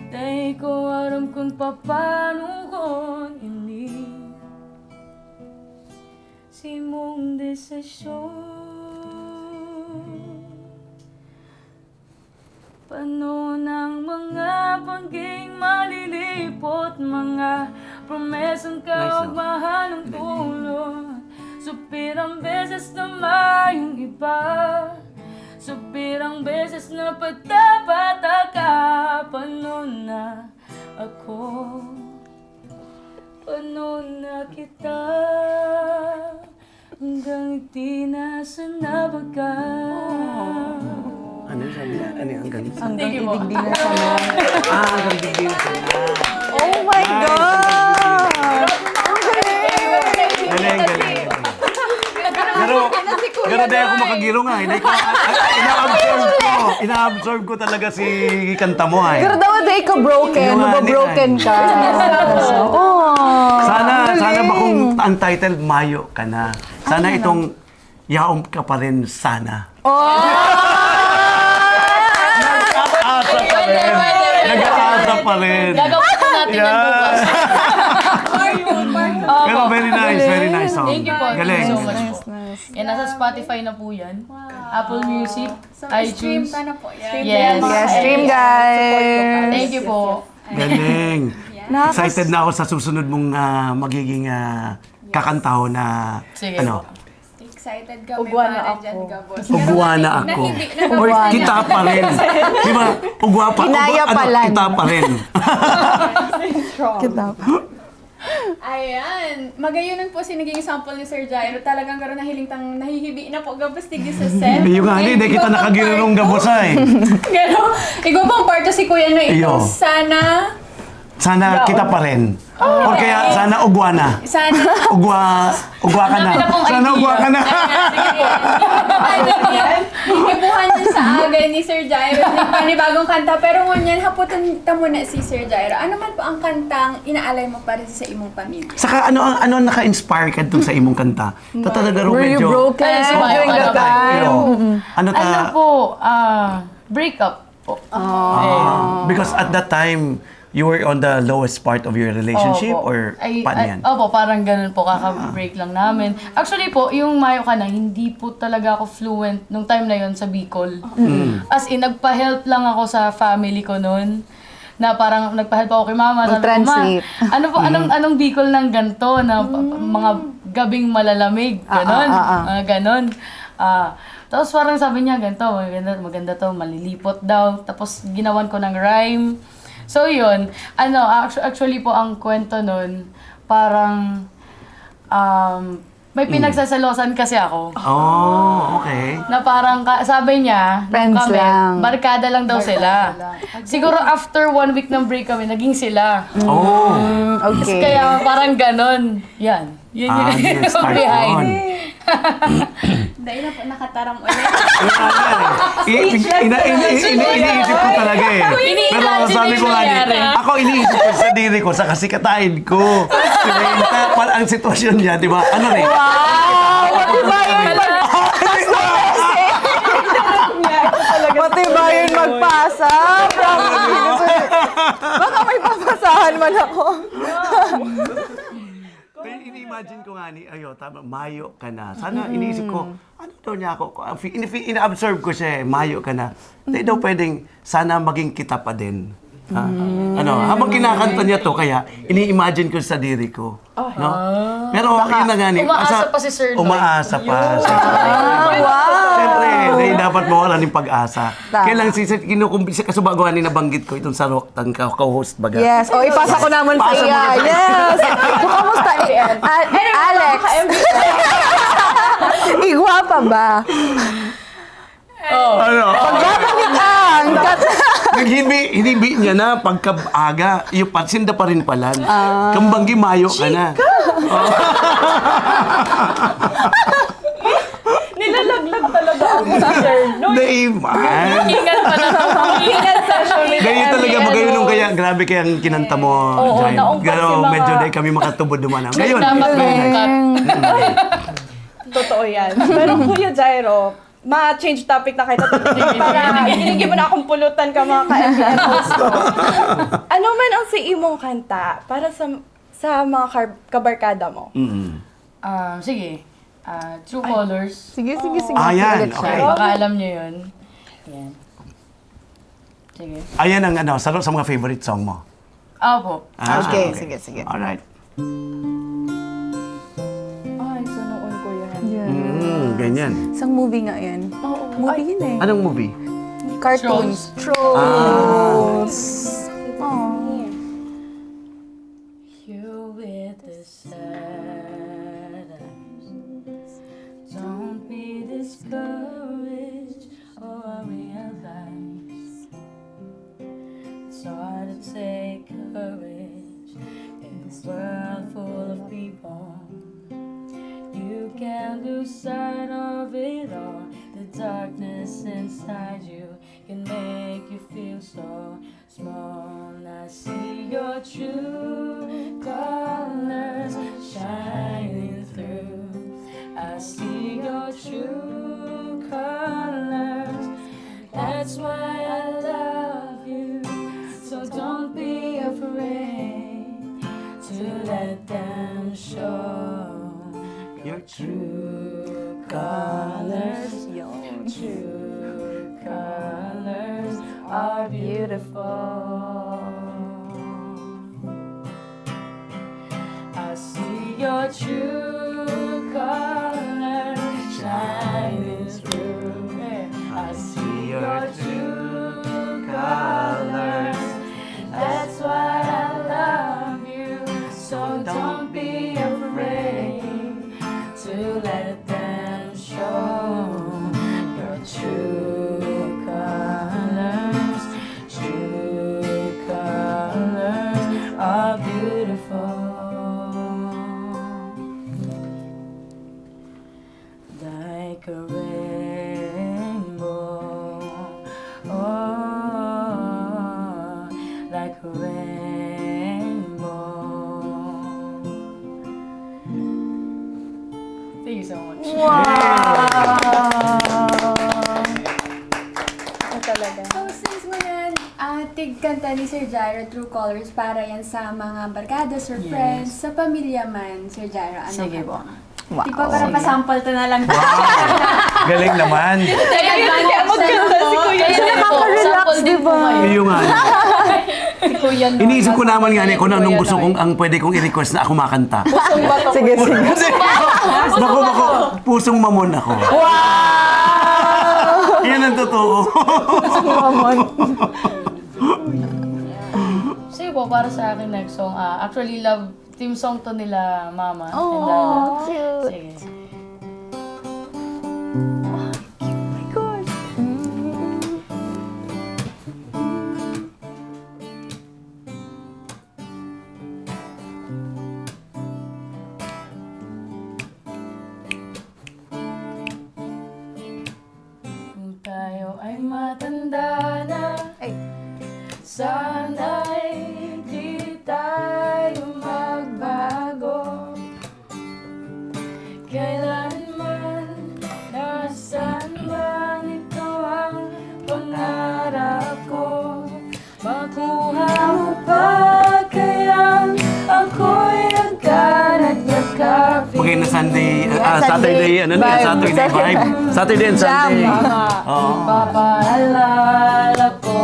Dai ko aram kung papanugon ini. Si mong desisyon. Panon ang mga bangging malilipot, mga promesang kaugmahan ng tulon. Supirang beses na mayong iba, supirang beses na pagtabata ka. Panon na ako, panon na kita. Hanggang di na sana baga. Ano yung sabi niya? Ano yung hanggang? Hanggang ibig di na sana. Ah, hanggang di na sana. Oh my God! Ang galing! Galing, galing, galing. Pero, pero di ako makagiro nga. Hindi ko, ina-absorb ko. Ina-absorb ko talaga si kanta mo ay. Pero daw di ka broken, Yung nga, mababroken hindi ka. So, oh, Sana, ang sana galing. Bakong ang title, Mayo Ka Na. Sana itong yaon ka pa rin sana. Oh! Nag-aasa pa rin. Nag-aasa pa rin. Gagawin po natin yan Yeah. bukas. Pero very nice, very nice song. Thank you po. Thank you Galing. so much Nice, po. nice. Yan, nasa Spotify na po yan. Apple Music, So, stream iTunes. ka na po yan. Yes. Yes, stream guys. Thank you po. Galing. Nakakas- Excited na ako sa susunod mong ah, magiging ah, kakantahon na Sige ano. po. Excited kami Ugwa na para ako. dyan, Gabos. Ugwa na Pero ako. hindi na Or kami kita pa rin. Di ba? Ugwa pa. Kinaya ugwa, pa ano, lang. Kita pa rin. Kita. Ayan. Magayon po si naging sample ni Sir Jairo. Talagang garo nahiling tang nahihibi na po gabos tigil sa set. Yung nga, hindi kita nakagirong gabos ay. Pero, igwa pang parto si Kuya na ito. Iyo. Sana, Sana kita pa rin. Or kaya sana ugwa na. sana, Ugwa, ugwa ka na. Ang dami na pong Sana idea. ugwa ka na. Ibuhan niya sa agay ni Sir Jairo ni panibagong kanta. Pero ngunyan, haputan ta muna si Sir Jairo. Ano man po ang kantang inaalay mo para sa imong pamilya? Saka ano ang ano ang naka-inspire ka dun sa imong kanta? Ta talaga raw Were you medyo broken Ay, si Mayo during ka that na ba? time? Iyo. Mm-mm. Ano ta? Ano po? Ah, breakup po. Ah, because at that time, you were on the lowest part of your relationship Opo. or Ay, paano ay, yan? Opo, parang ganun po, kaka-break lang namin. Actually po, yung Mayo Ka Na, hindi po talaga ako fluent nung time na yon sa Bicol. As in, nagpa-help lang ako sa family ko noon. Na parang nagpa-help ako kay mama. Sabi ko, "Ma, Mag-translate. Ano po, anong, anong Bicol ng ganito na pa- mga gabing malalamig?" Ah, Ganon. ah, ah, ah. Mga ganon. Ah, tapos parang sabi niya, "Ganito, maganda, maganda to, malilipot daw." Tapos ginawan ko ng rhyme. So yun, ano, actu- actually po ang kwento nun, parang um, may pinagsaselosan kasi ako. Oh, okay. Na parang, ka- sabi niya, nung Friends kami, lang. Barkada lang daw sila. Siguro after one week ng break kami, naging sila. Oh. Mm, okay. Kaya parang ganon. Yan. Yun Ah, yung yun, start behind. yun. Dahil na po, nakatarang ulit. I- ina- ini- ini- Iniisip ko talaga eh. Pero sabi ko nga, ako iniisip ko sa diri ko, sa kasikatahin ko. Kaya pala ang sitwasyon niya, di ba? Ano rin? Wow! Matibay yun! Matibay yun magpasa! Promise! Baka may papasahan man ako. Kaya ini-imagine ko nga ni, ayo, tama, Mayo Ka Na. Sana iniisip ko, ano daw niya ako? Ang fi- ini- Ina-absorb ko siya eh, Mayo Ka Na. Hindi daw pwedeng, sana maging kita pa din. Ha? Ano, habang kinakanta niya to, kaya ini-imagine ko sa diri ko. No? Pero yun na nga ni, Umaasa asa- pa si Sir Lloyd. Umaasa pa. Ah, wow! Siyempre, eh, dapat mawala ng pag-asa. Tama. Kaya lang si Sir, kinukumbinsi, kasi bago ni nabanggit ko itong sarok, ang ka- co-host baga. Yes. O, ipasa ko naman sa Pasa mo iya. na. Yes. So, kamusta? Al- Alex. Igwa pa ba? Ano? Babalik ang kat- Naghibi, hinibi niya na pagkaaga, yung patsinda pa rin pala. Ah. Kambanggi mayo ka na. Nilalaglag talaga ako sa Sir Lloyd. Daiman. Ingat pa na to. Ingat sa Sir Lloyd. Dahil talaga magayon nung kaya, grabe kaya ang kinanta mo, Oo, Jai. naungkat Pero si mga- medyo dahil kami makatubod duman ang. Ngayon, Dapat ngayon. naungkat. Totoo yan. Pero Kuya Jairo, ma-change topic na kita. Para hindi mo na akong pulutan ka mga ka-M P N host ko. Ano man ang sa imong kanta para sa sa mga kar- kabarkada mo? Mm. Ah, sige. Ah, True Colors. Sige, sige, sige. Ah, yan. Sige, Okay. Chai. Baka alam nyo yun. Yan. Sige. Ayan ang ano, sa, sa mga favorite song mo. Opo. Ah, Okay, sige, sige. Alright. Ay, sa noon ko yan. Yeah. Mm, ganyan. Isang movie nga yan. Oo. Movie yun eh. Anong movie? Cartoons. Ah. Aw. You with the shadows. Don't be discouraged or realize it's hard to take courage in this world full of people. You can lose sight of it all. The darkness inside you can make you feel so small. I see your true colors shining through. I see your true colors. That's why I love you. So don't be afraid to let them show. Your true colors. True colors are beautiful. I see your true colors shining through. I see your true colors. That's why I love you. So don't be afraid to let them show your true colors. True colors are beautiful. Like a rainbow. Oh, like a rainbow. Thank you so much. Ito talaga. So, since mo na, ah, tig kanta ni Sir Jairo, True Colors, para yan sa mga barkada, sa Yes. friends, sa pamilya man, Sir Jairo, ano Sige kanta po. ka? Wow. Di ba para pasample ta na lang? Galing naman. Kaya nga, kaya magkanta si Kuya. Kaya nakaka-relax, di ba? Iyo nga. Si Kuya Noel. Iniisip ko naman nga ni kung anong Kuya gusto Noel. kong ang pwede kong i-request na ako makanta. Sige, sige. Bako, bako. Pusong mamon ako. Wow! Yan ang totoo. Mamon. Sige po, para sa akin next song, ah, actually love theme song to nila mama and Oh, dada. cute. Sige. Oh my gosh. Kung tayo ay matanda na, Ay. sana'y di tayo magbago. Kailanman, nasaan man ito ang pangarap ko. Makuha mo pa kaya ako'y hagkan at yakapin. Okay na Sunday, ah, Sunday Saturday, ano na, Vibes. Saturday vibe. Saturday and Sunday. Oo. Papaalala ko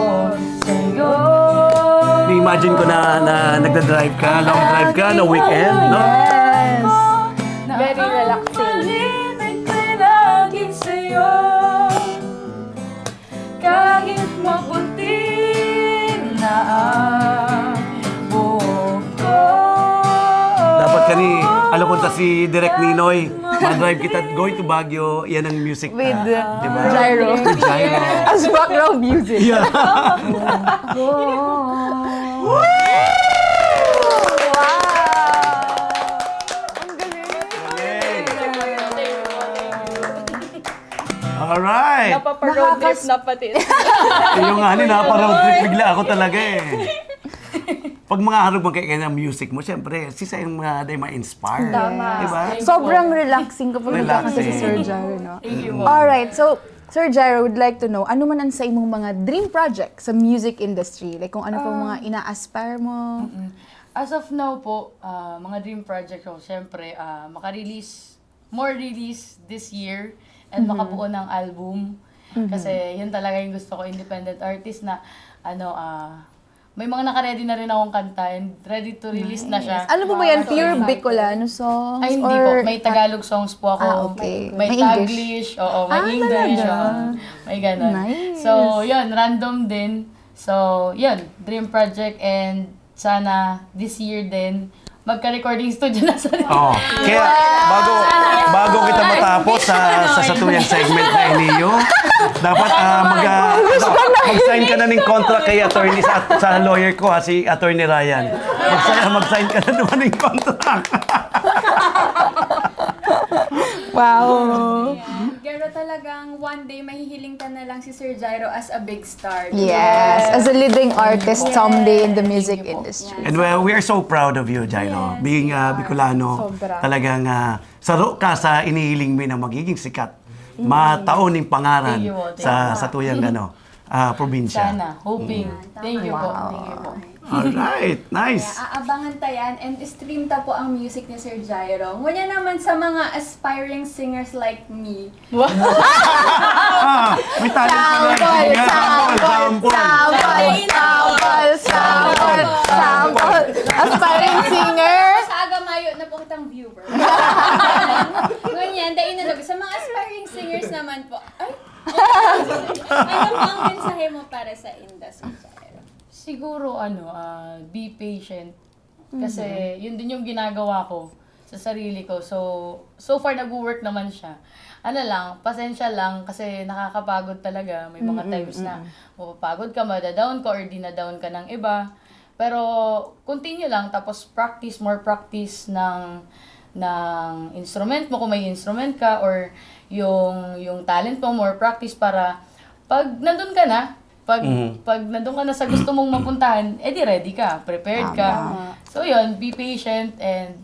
sa'yo. Ni-imagine ko na, na nagda-drive ka, long drive ka, no weekend, no? Yes. Na Very ang relaxing. pag-ibig ko'y laging sa'yo. Kahit maputi na ang buhok ko. Dapat kani, alam ko ta si Direk Ninoy. Ma-drive kita going to Baguio, yan ang music With na, di ba? Jairo. With Jairo. As background music. Yeah. Wow! Ang galing. Alright. Napapa-road trip Nakakas- na pati. Yung nga, napa-road trip bigla ako talaga eh. Pag mga harog man kaya ng music mo, siyempre, si sa yung mga day ma-inspire. Tama. Di ba? Sobrang relaxing kapag nakita ko si Relaxing. Sir Jairo, no? Thank you po. Alright, so Sir Jairo, would like to know, ano man ang sa imong mga dream project sa music industry? Like kung ano pang mga ina-aspire mo? Mm. As of now po, ah, mga dream project ko, syempre, ah, makarelease, more release this year and makabuo ng album. Kasi yun talaga yung gusto ko, independent artist na, ano, ah, may mga nakaready na rin akong kanta and ready to release na siya. Ano po ba yan? Pure Bicolano songs? Ay, hindi or, po. May Tagalog songs po ako. Ah, okay. May, May Taglish. English. Oo, may Ah, English. talaga? Oo. May ganun. Nice. So, yun. Random din. So, yun. Dream project and sana this year din, magka-recording studio na sa Oh, kaya bago bago kita matapos sa sa satuyang segment na iniyo, dapat ah, mag, ah, mag-sign ka na ng contract kay attorney sa, sa lawyer ko ha, si Attorney Ryan. Mag-sign, mag-sign ka na naman ng contract. Wow. Pero talagang one day mahihiling ka na lang si Sir Jairo as a big star. Yes, as a leading artist someday in the music Thank you po. industry. And well, we are so proud of you, Jairo. Being uh, Bicolano, Sobra. Talagang uh, saro ka sa inihiling mo na magiging sikat. Mataon ning pangaran Thank you po, thank sa you. sa tuyang ano, ah, probinsya. Sana. Hoping. Thank you po. Thank you po. Alright, nice. Kaya aabangan ta yan and stream ta po ang music ni Sir Jairo. Ngunyan naman sa mga aspiring singers like me. Ah, may talent pala. Sample, Sige nga, sample, sample. sample, sample, sample, sample. Aspiring singer. Sa aga mayo na po kitang viewer. Ngunyan, dahil na sa mga aspiring singers naman po. Ay, ano po ang mensahe mo para sa industry, Jairo? Siguro, ano, ah, be patient. Kasi yun din yung ginagawa ko sa sarili ko. So, so far nag-work naman siya. Ano lang, pasensya lang kasi nakakapagod talaga. May mga times na mapapagod ka, madadown ka, or dinadown ka ng iba. Pero continue lang, tapos practice, more practice ng ng instrument mo kung may instrument ka, or yung yung talent mo, more practice para pag nandun ka na, pag pag nandun ka na sa gusto mong mapuntahan, edi ready ka, prepared ka. So yun, be patient and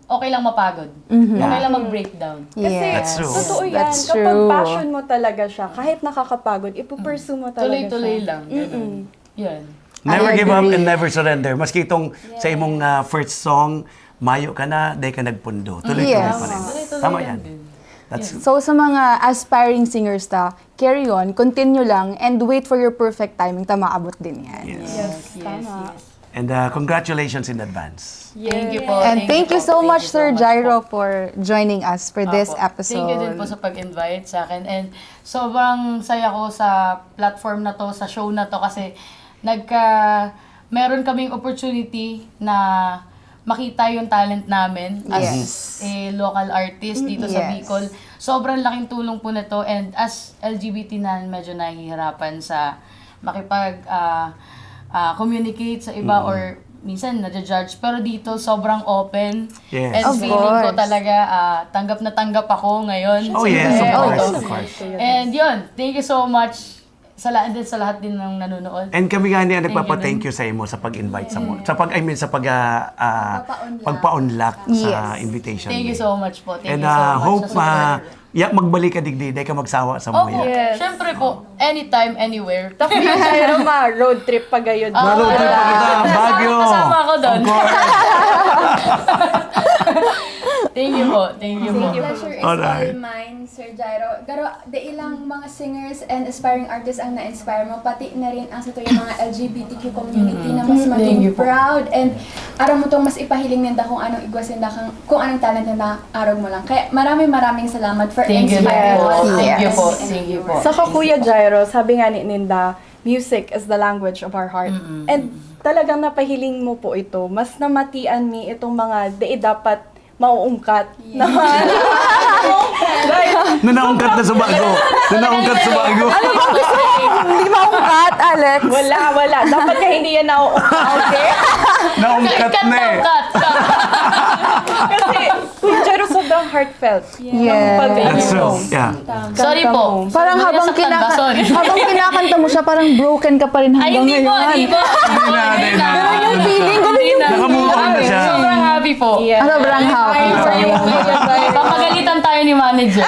okay lang mapagod. Okay lang mag-breakdown. Yes. That's true. Totoo yan. That's Kapag true. Passion mo talaga siya, kahit nakakapagod, ipupursue mo talaga Tuloy-tuloy siya. Lang. Ganun. Yun. Never I give up agree. And never surrender. Maski itong sa imong ah, first song, mayo ka na, dahil ka nagpundo. Tuloy-tuloy Yes. pa rin. Tuloy-tuloy Tama lang yan. Din. That's So sa mga aspiring singers ta, carry on, continue lang, and wait for your perfect timing, ta maabot din yan. Yes. Yes, yes, yes. And uh, congratulations in advance. Thank you po. And thank you so po. much, Thank you Sir much Jairo, po. for joining us for this Apo. episode. Thank you din po sa pag-invite sa akin. And sobrang saya ko sa platform na to, sa show na to, kasi nagka, meron kaming opportunity na makita yung talent namin as Yes. a local artist dito sa Yes. Bicol. Sobrang laking tulong po na to, and as L G B T na medyo nahihirapan sa makipag ah, ah, communicate sa iba or minsan nadja-judge, pero dito sobrang open. Yes. And Of feeling ko course. talaga ah, tanggap na tanggap ako ngayon. Oh yes, of Siyempre. course, Oh, of course. And yun, thank you so much sa, la- din sa lahat din ng nanonood. And kami nga niya nagpapa-thank din. you sa imo sa pag-invite sa mo. Sa pag I mean sa pag ah, ah, Pagpaunlak. pagpaunlak sa Yes. invitation. Thank you Day. so much po. Thank And you so uh, much hope sa support. uh, yeah, magbalik ka digdi, dahil ka magsawa sa Oh, mo. Yes. Siyempre po, anytime, anywhere. Tapos yung Jairo, ma-road trip pa gayod. Ah, Road trip pa kita, Baguio. Kasama ako doon. Of course. Thank you po. Thank you po. Pleasure is Alright. all mine, Sir Jairo. Garo, dai lang mga singers and aspiring artists ang na-inspire mo, pati na rin ang sa tuyang mga L G B T Q community na mas Thank maging you po. Proud and aram mo tong mas ipahiling ninda kung anong igwa sinda kang, kung anong talent na arog mo lang. Kaya maraming maraming salamat for Thank you inspiring po. us. Thank you po. Yes. Thank you po. Saka Kuya Jairo, sabi nga ni Ninda, music is the language of our heart. And talagang napahiling mo po ito. Mas namatian mi itong mga di dapat Mauungkat. Yes. Right? Na naungkat na sa bago. Na naungkat sa bago. Ano ba gusto mo? Hindi maungkat, Alex. Wala, wala. Dapat nga hindi yan nauungkat. Okay? Naungkat na eh. Kasi, Kuya Jairo, sobrang heartfelt. Yes. Ang pag- That's true. Yeah. Sorry po. Parang habang Nasaktan ba? Kinaka-, Sorry. Habang kinakanta mo siya, parang broken ka pa rin Ay, hanggang hindi po, ngayon. Hindi po. Hindi na, hindi na. Pero yung feeling, ganun Hindi yung na. Naka-move on na siya. Sobrang happy po. Yeah. Ah, sobrang happy. Ay, sorry. Papagalitan tayo ni manager.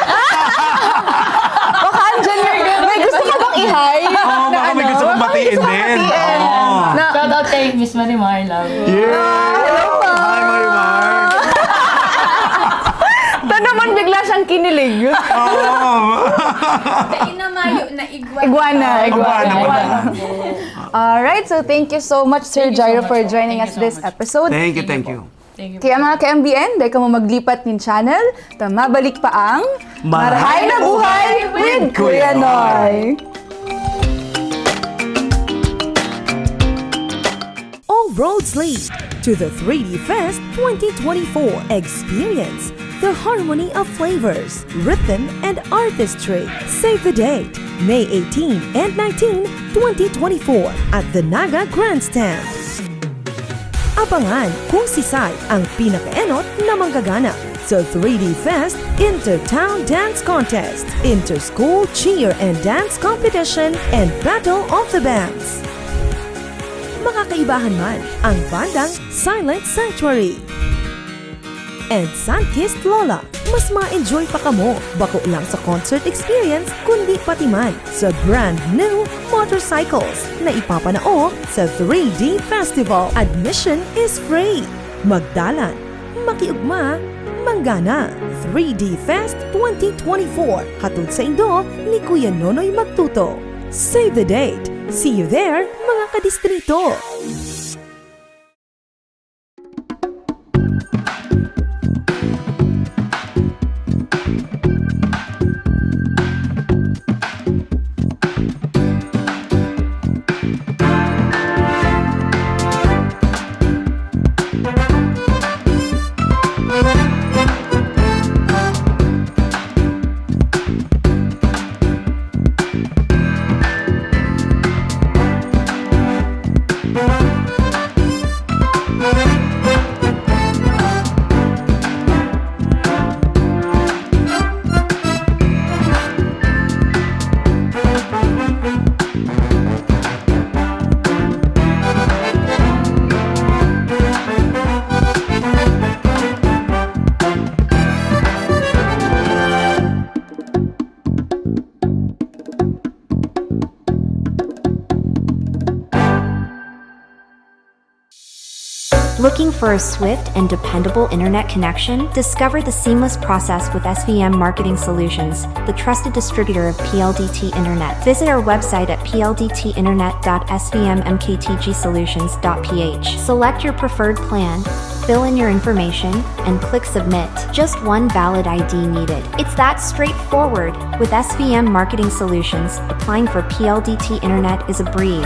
Baka andyan, may, may gusto ka bang i-hi? Oo, baka may gusto kang batiin din. Oo. Shout out kay Miss Marimar, love. Yeah. Ah, hello po. Hi, Marimar. Ito naman, bigla siyang kinilig. Oo. Dahil na mayo na iguana. Iguana, iguana. Iguana pala. Alright, so thank you so much, Sir Jairo, for joining us this episode. Thank you, thank you. Kaya mga ka-M B N, dai kamo maglipat nin channel, ta mabalik pa ang Marahay na Buhay with Kuya Noy. All roads lead to the three D Fest twenty twenty-four. Experience the harmony of flavors, rhythm, and artistry. Save the date, May eighteen and nineteen, twenty twenty-four, at the Naga Grandstand. Abangan kung sisay ang pinakaenot na manggagana sa three D Fest Intertown Dance Contest, Interschool Cheer and Dance Competition, and Battle of the Bands. Makakaibahan man ang bandang Silent Sanctuary and Sunkissed Lola. Mas ma-enjoy pa kamo, bako lang sa concert experience, kundi pati man sa brand new motorcycles na ipapanao sa three D Festival. Admission is free. Magdalan, makiugma, manggana. Three D Fest twenty twenty-four, hatod saindo ni Kuya Nonoy Magtuto. Save the date. See you there, mga kadistrito! Looking for a swift and dependable internet connection? Discover the seamless process with S V M Marketing Solutions, the trusted distributor of P L D T Internet. Visit our website at p l d t internet dot s v m m k t g solutions dot p h. Select your preferred plan, fill in your information, and click submit. Just one valid I D needed. It's that straightforward. With S V M Marketing Solutions, applying for P L D T Internet is a breeze.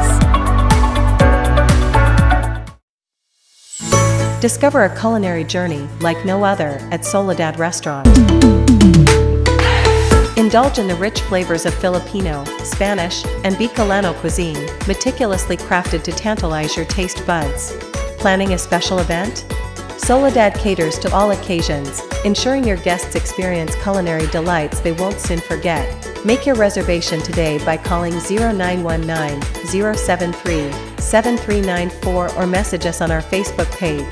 Discover a culinary journey like no other at Soledad Restaurant. Indulge in the rich flavors of Filipino, Spanish, and Bicolano cuisine, meticulously crafted to tantalize your taste buds. Planning a special event? Soledad caters to all occasions, ensuring your guests experience culinary delights they won't soon forget. Make your reservation today by calling zero nine one nine, zero seven three, seven three nine four or message us on our Facebook page.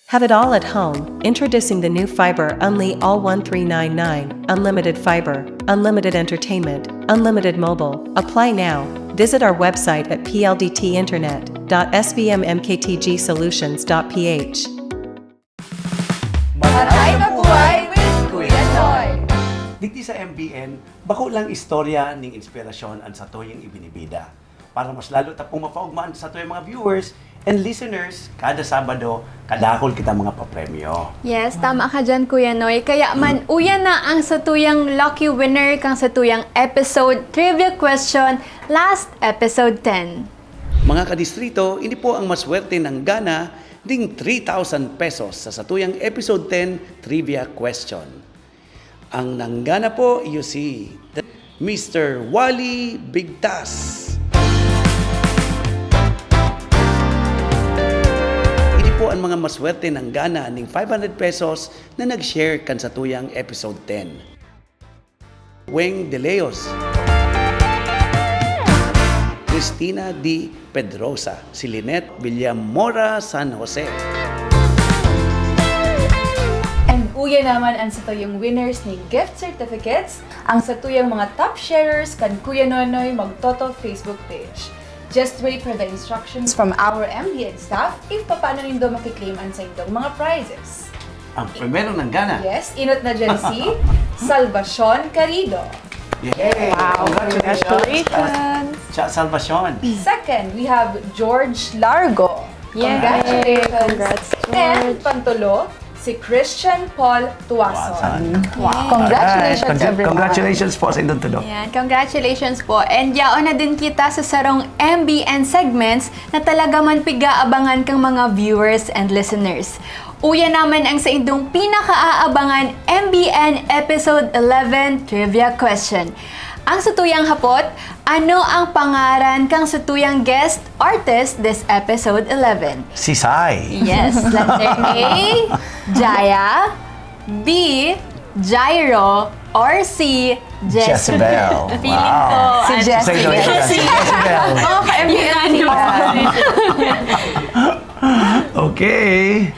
Have it all at home. Introducing the new Fiber Unli All one three nine nine. Unlimited fiber, unlimited entertainment, unlimited mobile. Apply now. Visit our website at p l d t internet dot s v m m k t g solutions dot p h. Maray na buhay with Kuya Noy. Digdi sa M B N, bako lang istorya ning inspirasyon an satuyang ibinibida. Para mas lalo ta pong mapaugma an satuyang mga viewers and listeners, kada Sabado, kadakul kita mga papremyo. Yes, tama ka dyan, Kuya Noy. Kaya man, uya na ang satuyang lucky winner kang satuyang episode trivia question, last episode ten. Mga kadistrito, ini po ang maswerte nang gana ding three thousand pesos sa satuyang episode ten trivia question. Ang nanggana po, you see, Mister Wally Bigtas. Ini po ang mga maswerte nanggana ning five hundred pesos na nag-share kan satuyang episode ten. Weng De Leos, Cristina D. Pedrosa, si Lynette Villamora San Jose. And uya naman ang satuyang winners ning gift certificates, ang satuyang mga top sharers kan Kuya Nonoy Magtoto Facebook page. Just wait for the instructions from our M B N staff if paano nindo makiklaim ang saindong mga prizes. Ang primero nanggana. Yes, inot na dyan si Salvacion Carido. Yay! Wow, congratulations. Cha Salvacion. Second, we have George Largo. Yay! Congratulations. Congrats, George. And pantulo, si Christian Paul Tuason. Tuason. Wow. Congratulations, everyone. Congratulations po sa inyong tulo. Yan, congratulations po. And yaon na din kita sa sarong M B N segments na talaga man pig-aabangan kang mga viewers and listeners. Uya naman ang saindong pinakaaabangan M B N Episode eleven Trivia Question. Ang satuyang hapot, ano ang pangaran kang satuyang guest artist this episode eleven? Si Sai. Yes, letter A, Jaya, B, Jairo, or C, Jezebel. Jezebel. Feeling ko, Si ano, Jezebel. Say no, Jezebel. Jezebel. Oh, M B N. Okay.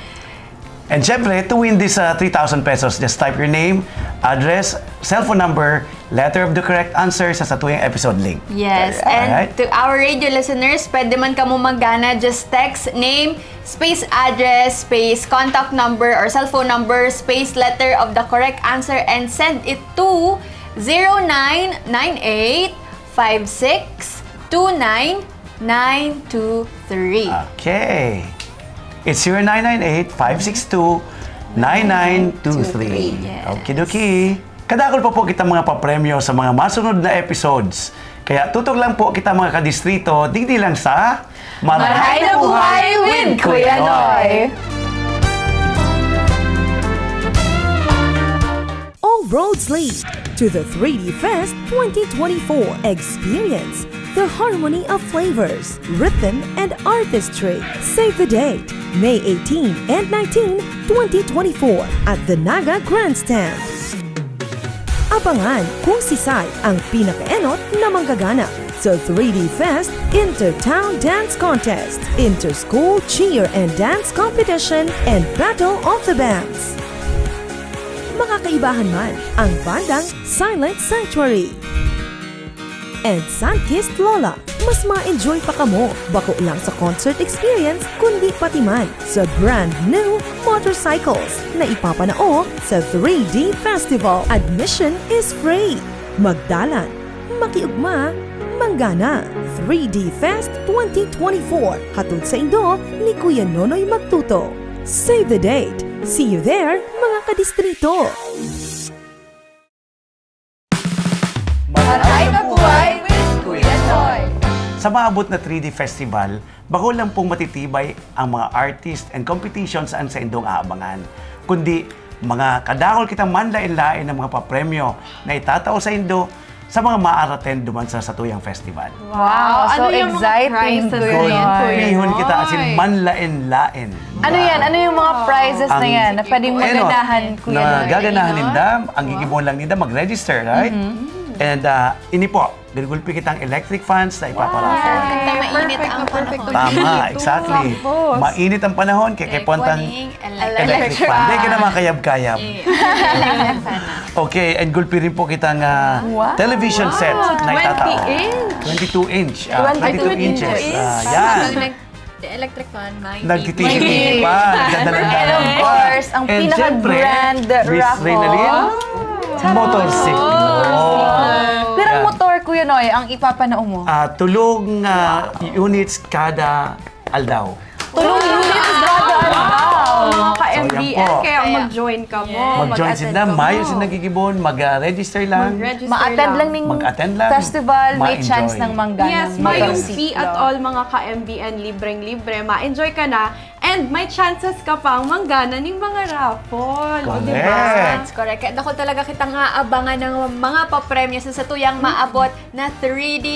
And syempre, to win this uh, three thousand pesos, just type your name, address, cellphone number, letter of the correct answer sa satuyang episode link. Yes, and Alright. to our radio listeners, pwede man kamo magana, just text name, space address, space contact number or cellphone number, space letter of the correct answer, and send it to zero nine nine eight five six two nine nine two three. Okay. It's zero nine nine eight, five six two, nine nine two three. Yes. Okie dokie. Kadakol pa po kita mga papremyo sa mga masunod na episodes. Kaya tutok lang po kita mga kadistrito, digdi lang sa Marahay na Buhay with Kuya Noy. All roads lead to the three D Fest twenty twenty-four. Experience the harmony of flavors, rhythm, and artistry. Save the date, May eighteen and nineteen, twenty twenty-four, at the Naga Grandstand. Abangan kung sisay ang pinakaenot na manggagana sa three D Fest Intertown Dance Contest, Interschool Cheer and Dance Competition, and Battle of the Bands. Makakaibahan man ang bandang Silent Sanctuary and Sunkissed Lola. Mas ma-enjoy pa kamo, bako lang sa concert experience, kundi pati man sa brand new motorcycles na ipapanao sa three D Festival. Admission is free. Magdalan, makiugma, manggana. Three D Fest twenty twenty-four, hatod saindo ni Kuya Nonoy Magtuto. Save the date. See you there, mga kadistrito! Maray na buhay with Kuya Noy! Sa maabot na three D Festival, bako lang pong matitibay ang mga artist and competitions an saindong aabangan, kundi mga kadakol kitang manlaen-laen na mga papremyo na itatao saindo sa mga maaratend duman sa satuyang festival. Wow, Ano so yung mga exciting, prizes Kuya na yan, Noy. Kuya Golpihon kita asin Noy? manlaen-laen. Ano yan? Ano yung mga prizes na Ang yan na pwedeng Ano, maganahan, Kuya na Noy? gaganahan Ano? ninda, ang Wow. gigibohon lang ninda, mag-register, right? Mm-hmm. And ah, ini po, gulgulpi kitang electric fans na ipaparaffle. Wow. Kanta mainit Perfect ang na perfect panahon. Tama, exactly. Tapos, Mainit ang panahon, kaya Like, kaipuhan tang kuwaning electric electric fan. fan. Hindi ka na makayab-kayab. Eh, electric fan na. Okay, and gulpi rin po kitang ah, Wow. television set Wow. na itatao. Twenty inch. Twenty-two inch. Ah, Twenty-two twenty-two inches. inches. Ah, yan. Pag nag-electric fan, may Nagtitipi May pa, nagdadalan-dalan And of pa. course, ang And pinaka-grand syempre, Miss raffle. Reynalyn, Wow. motorsiklo. Wow. Pero ang Yan. motor, Kuya Noy, ang ipapanao mo? Ah, tulong ah, units kada aldaw. Tulong units, grabe, ano ba? Wow! Mga ka-M Yan D M, po. Kaya Kaya- mag-join ka mo. Mag-join mag-attend sila, ka mo. Mayo sila nagigibon, mag-register lang. Mag-register Ma-attend lang ning Mag-attend lang. festival, may Ma-enjoy. Chance nang mangga Yes, ng mayong motorsiklo. Fee at all, mga ka-M B N, libreng-libre. Ma-enjoy ka na. And may chances ka pang manggana ning mga raffle. O, di ba? Correct. That's correct. Kaya dako talaga kitang aabangan ng mga papremyo sa satuyang maabot na three D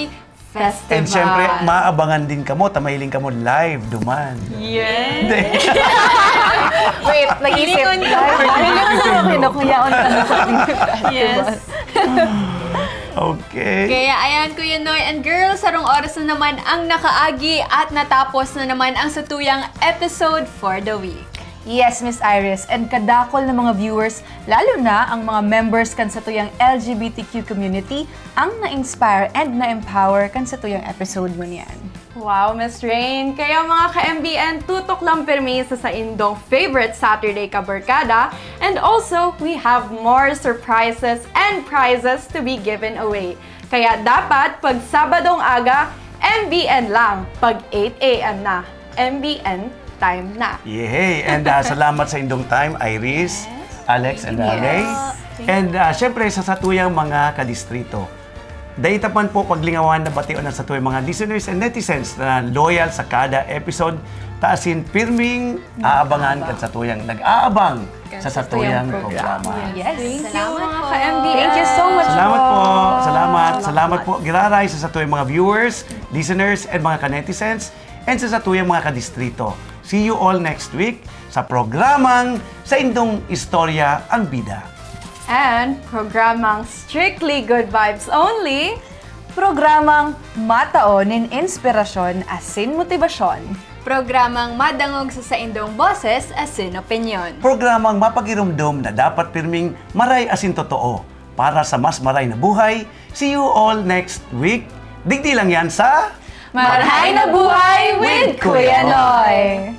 Festival. And syempre, maabangan din kamo, ta mahiling kamo live duman. Yes. Wait, nag-isip. Hilingon ka. Ay, kinukuyaon ka na sa Yes. Okay. Kaya ayan, Kuya Noy and girls, sarong oras na naman ang nakaagi at natapos na naman ang satuyang episode for the week. Yes, Miss Iris, and kadakol na mga viewers, lalo na ang mga members kan satuyang L G B T Q community, ang na-inspire and na-empower kan satuyang episode ngunyan. Wow, Miss Rain! Kaya mga ka-M B N, tutok lang pirmi sa saindong favorite Saturday Kabarkada. And also, we have more surprises and prizes to be given away. Kaya dapat, pag Sabadong aga, M B N lang. Pag eight a.m. na, M B N time na. Yehey! And ah, salamat sa indong time, Iris, Alex, and Yes. Alay. And ah, syempre, sa satuyang mga kadistrito. Dai ta man po paglingawan na bation ang satuyang mga listeners and netizens na loyal sa kada episode, ta asin pirming aabangan kan satuyang, nag-aabang sa satuyang programa. Yes. Thank you, Salamat mga po. ka-M B N. Thank you so much Salamat po. po. Salamat. Salamat po, Giraray, sa satuyang mga viewers, listeners, and mga ka-netizens, and sa satuyang mga kadistrito. See you all next week sa programang Sa Indong Istorya ang Bida. And programang Strictly Good Vibes Only. Programang matao nin inspirasyon asin motibasyon. Programang madangog sa saindong boses asin opinyon. Programang mapagirumdom na dapat pirming maray asin totoo. Para sa mas maray na buhay, see you all next week. Digdi lang yan sa Maray na buhay with Kuya Noy!